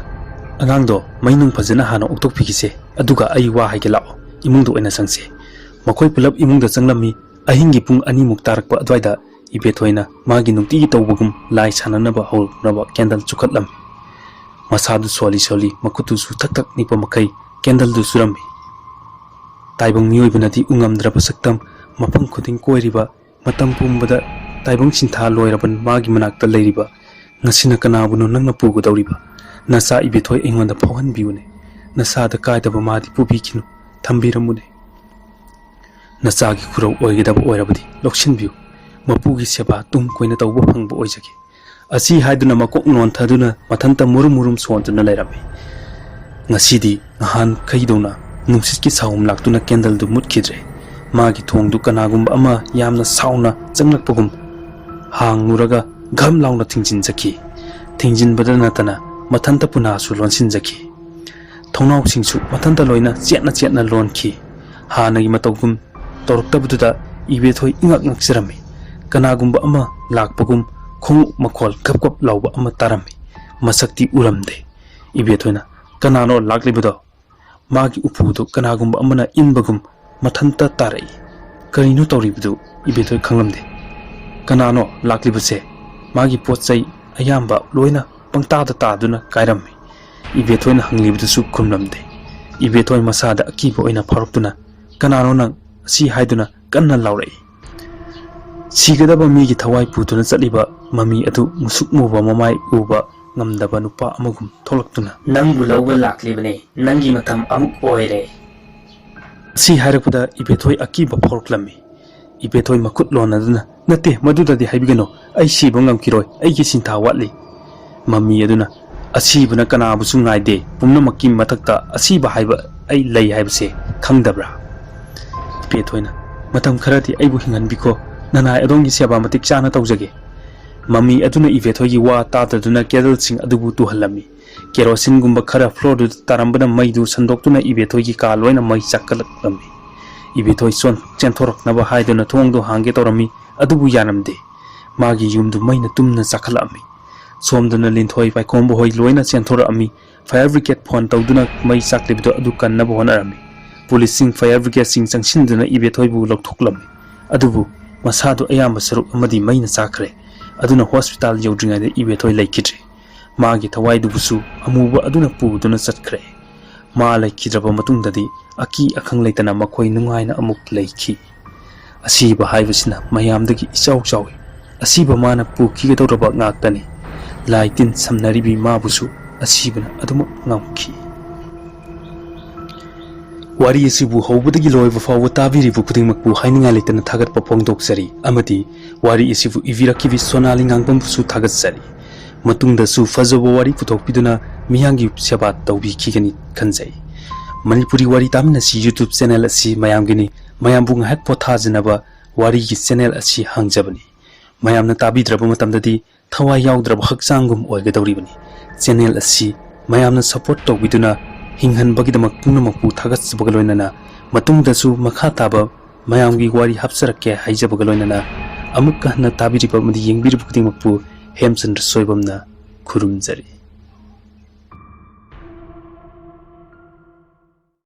"ꯑꯉꯥꯡꯗꯣ ꯃꯩ ꯅꯨꯡ ꯐꯖꯅ ꯍꯥꯟꯅ ꯑꯣꯛꯊꯣꯛꯄꯤꯈꯤꯁꯦ, ꯑꯗꯨꯒ ꯑꯩ ꯋꯥ ꯍꯥꯏꯒꯦ ꯂꯥꯛꯑꯣ, ꯏꯃꯨꯡꯗ ꯑꯣꯏꯅ ꯆꯪꯁꯦ꯫" ꯃꯈꯣꯏ ꯄꯨꯂꯞ ꯏꯃꯨꯡꯗ ꯆꯪꯂꯝꯃꯤ꯫ ꯑꯍꯤꯡꯒꯤ ꯄꯨꯡ ꯑꯅꯤꯃꯨꯛ ꯇꯥꯔꯛꯄ ꯑꯗꯨꯋꯥꯏꯗ ꯏꯕꯦꯊꯣꯏꯅ ꯃꯥꯒꯤ ꯅꯨꯡꯇꯤꯒꯤ ꯇꯧꯕꯒꯨꯝ ꯂꯥꯏ ꯁꯥꯟꯅꯅꯕ ꯍꯧꯔꯛꯅꯕ ꯀꯦꯟꯗꯜ ꯆꯨꯈꯠꯂꯝꯃꯤ꯫ ꯃꯁꯥꯗꯨ ꯁꯣꯜꯂꯤ ꯁꯣꯜꯂꯤ ꯃꯈꯨꯠꯇꯨꯁꯨ ꯊꯛ ꯊꯛ ꯅꯤꯛꯄ ꯃꯈꯩ ꯀꯦꯟꯗꯜꯗꯨ ꯆꯨꯔꯝꯃꯤ꯫ ꯇꯥꯏꯕꯪ ꯃꯤꯑꯣꯏꯕꯅꯗꯤ ꯎꯉꯝꯗ꯭ꯔꯕ ꯁꯛꯇꯝ, ꯃꯐꯝ ꯈꯨꯗꯤꯡ ꯀꯣꯏꯔꯤꯕ, ꯃꯇꯝ ꯄꯨꯝꯕꯗ ꯇꯥꯏꯕꯪ ꯁꯤꯟꯊꯥ ꯂꯣꯏꯔꯕ ꯃꯥꯒꯤ ꯃꯅꯥꯛꯇ ꯂꯩꯔꯤꯕ, "ꯉꯁꯤꯅ ꯀꯅꯥꯕꯨꯅꯣ ꯅꯪꯅ ꯄꯨꯒꯗꯧꯔꯤꯕ? ꯅꯆꯥ ꯏꯕꯦꯊꯣꯏ ꯑꯩꯉꯣꯟꯗ ꯐꯥꯎꯍꯟꯕꯤꯌꯨꯅꯦ꯫ ꯅꯁꯥꯗ ꯀꯥꯏꯗꯕ ꯃꯥꯗꯤ ꯄꯨꯕꯤꯈꯤꯅꯨ, ꯊꯝꯕꯤꯔꯝꯃꯨꯅꯦ꯫ ꯅꯆꯥꯒꯤ ꯈꯨꯔꯧ ꯑꯣꯏꯒꯗꯕ ꯑꯣꯏꯔꯕꯗꯤ ꯂꯧꯁꯤꯟꯕꯤꯌꯨ꯫ ꯃꯄꯨꯒꯤ ꯁꯦꯕꯥ ꯇꯨꯡ ꯀꯣꯏꯅ ꯇꯧꯕ ꯐꯪꯕ ꯑꯣꯏꯖꯒꯦ꯫" ꯑꯁꯤ ꯍꯥꯏꯗꯨꯅ ꯃꯀꯣꯛ ꯅꯣꯟꯊꯗꯨꯅ ꯃꯊꯟꯇ ꯃꯨꯔꯨꯝ ꯃꯨꯔꯨꯝ ꯁꯣꯟꯗꯨꯅ ꯂꯩꯔꯝꯃꯤ꯫ ꯉꯁꯤꯗꯤ ꯅꯍꯥꯟꯈꯩꯗꯧꯅ ꯅꯨꯡꯁꯤꯠꯀꯤ ꯁꯥꯍꯨꯝ ꯂꯥꯛꯇꯨꯅ ꯀꯦꯟꯗꯜꯗꯨ ꯃꯨꯠꯈꯤꯗ꯭ꯔꯦ꯫ ꯃꯥꯒꯤ ꯊꯣꯡꯗꯨ ꯀꯅꯥꯒꯨꯝꯕ ꯑꯃ ꯌꯥꯝꯅ ꯁꯥꯎꯅ ꯆꯪꯂꯛꯄꯒꯨꯝ ꯍꯥꯡꯂꯨꯔꯒ ꯘꯝ ꯂꯥꯎꯅ ꯊꯤꯡꯖꯤꯟꯖꯈꯤ꯫ ꯊꯤꯡꯖꯤꯟꯕꯗ ꯅꯠꯇꯅ ꯃꯊꯟꯇ ꯄꯨꯅꯥꯁꯨ ꯂꯣꯟꯁꯤꯟꯖꯈꯤ꯫ ꯊꯣꯡꯅꯥꯎꯁꯤꯡꯁꯨ ꯃꯊꯟꯇ ꯂꯣꯏꯅ ꯆꯦꯠꯅ ꯆꯦꯠꯅ ꯂꯣꯟꯈꯤ꯫ ꯍꯥꯟꯅꯒꯤ ꯃꯇꯧꯒꯨꯝ ꯇꯧꯔꯛꯇꯕꯗꯨꯗ ꯏꯕꯦꯊꯣꯏ ꯏꯉꯛ ꯉꯛꯆꯔꯝꯃꯤ꯫ ꯀꯅꯥꯒꯨꯝꯕ ꯑꯃ ꯂꯥꯛꯄꯒꯨꯝ ꯈꯣꯡꯎꯞ ꯃꯈꯣꯜ ꯒꯞ ꯒꯞ ꯂꯥꯎꯕ ꯑꯃ ꯇꯥꯔꯝꯃꯤ꯫ ꯃꯁꯛꯇꯤ ꯎꯔꯝꯗꯦ꯫ ꯏꯕꯦꯊꯣꯏꯅ, "ꯀꯅꯥꯅꯣ ꯂꯥꯛꯂꯤꯕꯗꯣ?" ꯃꯥꯒꯤ ꯎꯄꯨꯗꯨ ꯀꯅꯥꯒꯨꯝꯕ ꯑꯃꯅ ꯏꯟꯕꯒꯨꯝ ꯃꯊꯟꯇ ꯇꯥꯔꯛꯏ꯫ ꯀꯔꯤꯅꯣ ꯇꯧꯔꯤꯕꯗꯨ ꯏꯕꯦꯊꯣꯏ ꯈꯪꯂꯝꯗꯦ꯫ ꯀꯅꯥꯅꯣ ꯂꯥꯛꯂꯤꯕꯁꯦ? ꯃꯥꯒꯤ ꯄꯣꯠ ꯆꯩ ꯑꯌꯥꯝꯕ ꯂꯣꯏꯅ ꯄꯪꯇꯥꯗ ꯇꯥꯗꯨꯅ ꯀꯥꯏꯔꯝꯃꯤ꯫ ꯏꯕꯦꯊꯣꯏꯅ ꯍꯪꯂꯤꯕꯗꯨꯁꯨ ꯈꯨꯝꯂꯝꯗꯦ꯫ ꯏꯕꯦꯊꯣꯏ ꯃꯁꯥꯗ ꯑꯀꯤꯕ ꯑꯣꯏꯅ ꯐꯥꯎꯔꯛꯇꯨꯅ, "ꯀꯅꯥꯅꯣ ꯅꯪ?" ꯑꯁꯤ ꯍꯥꯏꯗꯨꯅ ꯀꯟꯅ ꯂꯥꯎꯔꯛꯏ꯫ ꯁꯤꯒꯗꯕ ꯃꯤꯒꯤ ꯊꯋꯥꯏ ꯄꯨꯗꯨꯅ ꯆꯠꯂꯤꯕ ꯃꯃꯤ ꯑꯗꯨ ꯃꯨꯁꯨꯛ ꯃꯨꯕ ꯃꯃꯥꯏ ꯎꯕ ꯉꯝꯗꯕ ꯅꯨꯄꯥ ꯑꯃꯒꯨꯝ ꯊꯣꯛꯂꯛꯇꯨꯅ, "ꯅꯪꯕꯨ ꯂꯧꯕ ꯂꯥꯛꯂꯤꯕꯅꯦ, ꯅꯪꯒꯤ ꯃꯇꯝ ꯑꯃꯨꯛ ꯑꯣꯏꯔꯦ꯫" ꯑꯁꯤ ꯍꯥꯏꯔꯛꯄꯗ ꯏꯕꯦꯊꯣꯏ ꯑꯀꯤꯕ ꯐꯥꯎꯔꯛꯂꯝꯃꯤ꯫ ꯏꯕꯦꯊꯣꯏ ꯃꯈꯨꯠ ꯂꯣꯟꯅꯗꯨꯅ, "ꯅꯠꯇꯦ, ꯃꯗꯨꯗꯗꯤ ꯍꯥꯏꯕꯤꯒꯅꯨ, ꯑꯩ ꯁꯤꯕ ꯉꯝꯈꯤꯔꯣꯏ, ꯑꯩꯒꯤ ꯁꯤꯟꯊꯥ ꯋꯥꯠꯂꯤ꯫" ꯃꯃꯤ ꯑꯗꯨꯅ, "ꯑꯁꯤꯕꯅ ꯀꯅꯥꯕꯨꯁꯨ ꯉꯥꯏꯗꯦ, ꯄꯨꯝꯅꯃꯛꯀꯤ ꯃꯊꯛꯇ ꯑꯁꯤꯕ ꯍꯥꯏꯕ ꯑꯩ ꯂꯩ ꯍꯥꯏꯕꯁꯦ ꯈꯪꯗꯕ꯭ꯔꯥ?" ꯏꯕꯦꯊꯣꯏꯅ, "ꯃꯇꯝ ꯈꯔꯗꯤ ꯑꯩꯕꯨ ꯍꯤꯡꯍꯟꯕꯤꯈꯣ, ꯅꯅꯥꯏ ꯑꯗꯣꯝꯒꯤ ꯁꯦꯕꯥ ꯃꯇꯤꯛ ꯆꯥꯅ ꯇꯧꯖꯒꯦ꯫" ꯃꯃꯤ ꯑꯗꯨꯅ ꯏꯕꯦꯊꯣꯏꯒꯤ ꯋꯥ ꯇꯥꯗꯗꯨꯅ ꯀꯦꯟꯗꯜꯁꯤꯡ ꯑꯗꯨꯕꯨ ꯇꯨꯍꯜꯂꯝꯃꯤ꯫ ꯀꯦꯔꯣꯁꯤꯟꯒꯨꯝꯕ ꯈꯔ ꯐ꯭ꯂꯣꯔꯗꯨꯗ ꯇꯥꯔꯝꯕꯅ ꯃꯩꯗꯨ ꯁꯟꯗꯣꯛꯇꯨꯅ ꯏꯕꯦꯊꯣꯏꯒꯤ ꯀꯥ ꯂꯣꯏꯅ ꯃꯩ ꯆꯥꯛꯈꯠꯂꯛꯂꯝꯃꯤ꯫ ꯏꯕꯦꯊꯣꯏ ꯆꯣꯟ-, ꯆꯦꯟꯊꯣꯔꯛꯅꯕ ꯍꯥꯏꯗꯨꯅ ꯊꯣꯡꯗꯨ ꯍꯥꯡꯒꯦ ꯇꯧꯔꯝꯃꯤ, ꯑꯗꯨꯕꯨ ꯌꯥꯔꯝꯗꯦ꯫ ꯃꯥꯒꯤ ꯌꯨꯝꯗꯨ ꯃꯩꯅ ꯇꯨꯝꯅ ꯆꯥꯛꯈꯠꯂꯛꯑꯝꯃꯤ꯫ ꯁꯣꯝꯗꯅ ꯂꯤꯟꯊꯣꯏ ꯄꯥꯏꯈꯣꯝꯕ ꯍꯣꯏ ꯂꯣꯏꯅ ꯆꯦꯟꯊꯣꯔꯛꯑꯝꯃꯤ꯫ ꯐꯥꯌꯔ ꯕ꯭ꯔꯤꯒꯦꯗ ꯐꯣꯟ ꯇꯧꯗꯨꯅ ꯃꯩ ꯆꯥꯛꯂꯤꯕꯗꯨ ꯑꯗꯨ ꯀꯟꯅꯕ ꯍꯣꯠꯅꯔꯝꯃꯤ꯫ ꯄꯨꯂꯤꯁꯁꯤꯡ, ꯐꯥꯌꯔ ꯕ꯭ꯔꯤꯒꯦꯗꯁꯤꯡ ꯆꯪꯁꯤꯟꯗꯨꯅ ꯏꯕꯦꯊꯣꯏꯕꯨ ꯂꯧꯊꯣꯛꯂꯝꯃꯤ꯫ ꯑꯗꯨꯕꯨ ꯃꯁꯥꯗꯨ ꯑꯌꯥꯝꯕ ꯁꯔꯨꯛ ꯑꯃꯗꯤ ꯃꯩꯅ ꯆꯥꯈ꯭ꯔꯦ꯫ ꯑꯗꯨꯅ ꯍꯣꯁꯄꯤꯇꯥꯜ ꯌꯧꯗ꯭ꯔꯤꯉꯩꯗ ꯏꯕꯦꯊꯣꯏ ꯂꯩꯈꯤꯗ꯭ꯔꯦ꯫ ꯃꯥꯒꯤ ꯊꯋꯥꯏꯗꯨꯕꯨꯁꯨ ꯑꯃꯨꯕ ꯑꯗꯨꯅ ꯄꯨꯗꯨꯅ ꯆꯠꯈ꯭ꯔꯦ꯫ ꯃꯥ ꯂꯩꯈꯤꯗ꯭ꯔꯕ ꯃꯇꯨꯡꯗꯗꯤ ꯑꯀꯤ ꯑꯈꯪ ꯂꯩꯇꯅ ꯃꯈꯣꯏ ꯅꯨꯡꯉꯥꯏꯅ ꯑꯃꯨꯛ ꯂꯩꯈꯤ꯫ ꯑꯁꯤꯕ ꯍꯥꯏꯕꯁꯤꯅ ꯃꯌꯥꯝꯗꯒꯤ ꯏꯆꯥꯎ ꯆꯥꯎꯏ꯫ ꯑꯁꯤꯕ ꯃꯥꯅ ꯄꯨꯈꯤꯒꯗꯧꯔꯕ ꯉꯥꯛꯇꯅꯤ꯫ ꯂꯥꯏ ꯇꯤꯟ ꯁꯝꯅꯔꯤꯕꯤ ꯃꯥꯕꯨꯁꯨ ꯑꯁꯤꯕꯅ ꯑꯗꯨꯃꯛ ꯉꯝꯈꯤ꯫ ꯋꯥꯔꯤ ꯑꯁꯤꯕꯨ ꯍꯧꯕꯗꯒꯤ ꯂꯣꯏꯕ ꯐꯥꯎꯕ ꯇꯥꯕꯤꯔꯤꯕ ꯈꯨꯗꯤꯡꯃꯛꯄꯨ ꯍꯥꯏꯅꯤꯡꯉꯥꯏ ꯂꯩꯇꯅ ꯊꯥꯒꯠꯄ ꯐꯣꯡꯗꯣꯛꯆꯔꯤ, ꯑꯃꯗꯤ ꯋꯥꯔꯤ ꯑꯁꯤꯕꯨ ꯏꯕꯤꯔꯛꯈꯤꯕꯤ ꯁꯣꯅꯥꯂꯤ ꯉꯥꯡꯕꯝꯕꯨꯁꯨ ꯊꯥꯒꯠꯆꯔꯤ꯫ ꯃꯇꯨꯡꯗꯁꯨ ꯐꯖꯕ ꯋꯥꯔꯤ ꯄꯨꯊꯣꯛꯄꯤꯗꯨꯅ ꯃꯤꯌꯥꯝꯒꯤ ꯁꯦꯕꯥ ꯇꯧꯕꯤꯈꯤꯒꯅꯤ ꯈꯟꯖꯩ꯫ ꯃꯅꯤꯄꯨꯔꯤ ꯋꯥꯔꯤ ꯇꯥꯃꯤꯟꯅꯁꯤ YouTube ꯆꯦꯅꯦꯜ ꯑꯁꯤ ꯃꯌꯥꯝꯒꯤꯅꯤ꯫ ꯃꯌꯥꯝꯕꯨ ꯉꯥꯏꯍꯥꯛ ꯄꯣꯊꯥꯖꯅꯕ ꯋꯥꯔꯤꯒꯤ ꯆꯦꯅꯦꯜ ꯑꯁꯤ ꯍꯥꯡꯖꯕꯅꯤ꯫ ꯃꯌꯥꯝꯅ ꯇꯥꯕꯤꯗ꯭ꯔꯕ ꯃꯇꯝꯗꯗꯤ ꯊꯋꯥꯏ ꯌꯥꯎꯗ꯭ꯔꯕ ꯍꯛꯆꯥꯡꯒꯨꯝ ꯑꯣꯏꯒꯗꯧꯔꯤꯕꯅꯤ꯫ ꯆꯦꯅꯦꯜ ꯑꯁꯤ ꯃꯌꯥꯝꯅ ꯁꯄꯣꯔꯠ ꯇꯧꯕꯤꯗꯨꯅ ꯍꯤꯡꯍꯟꯕꯒꯤꯗꯃꯛ ꯄꯨꯝꯅꯃꯛꯄꯨ ꯊꯥꯒꯠꯆꯕꯒ ꯂꯣꯏꯅꯅ ꯃꯇꯨꯡꯗꯁꯨ ꯃꯈꯥ ꯇꯥꯕ ꯃꯌꯥꯝꯒꯤ ꯋꯥꯔꯤ ꯍꯥꯞꯆꯔꯛꯀꯦ ꯍꯥꯏꯖꯕꯒ ꯂꯣꯏꯅꯅ ꯑꯃꯨꯛꯀ ꯍꯟꯅ ꯇꯥꯕꯤꯔꯤꯕ ꯑꯃꯗꯤ ꯌꯦꯡꯕꯤꯔꯤꯕ ꯈꯨꯗꯤꯡꯃꯛꯄꯨ ꯍꯦꯝꯆꯟꯗ꯭ꯔ ꯁꯣꯏꯕꯝꯅ ꯈꯨꯔꯨꯝꯖꯔꯤ꯫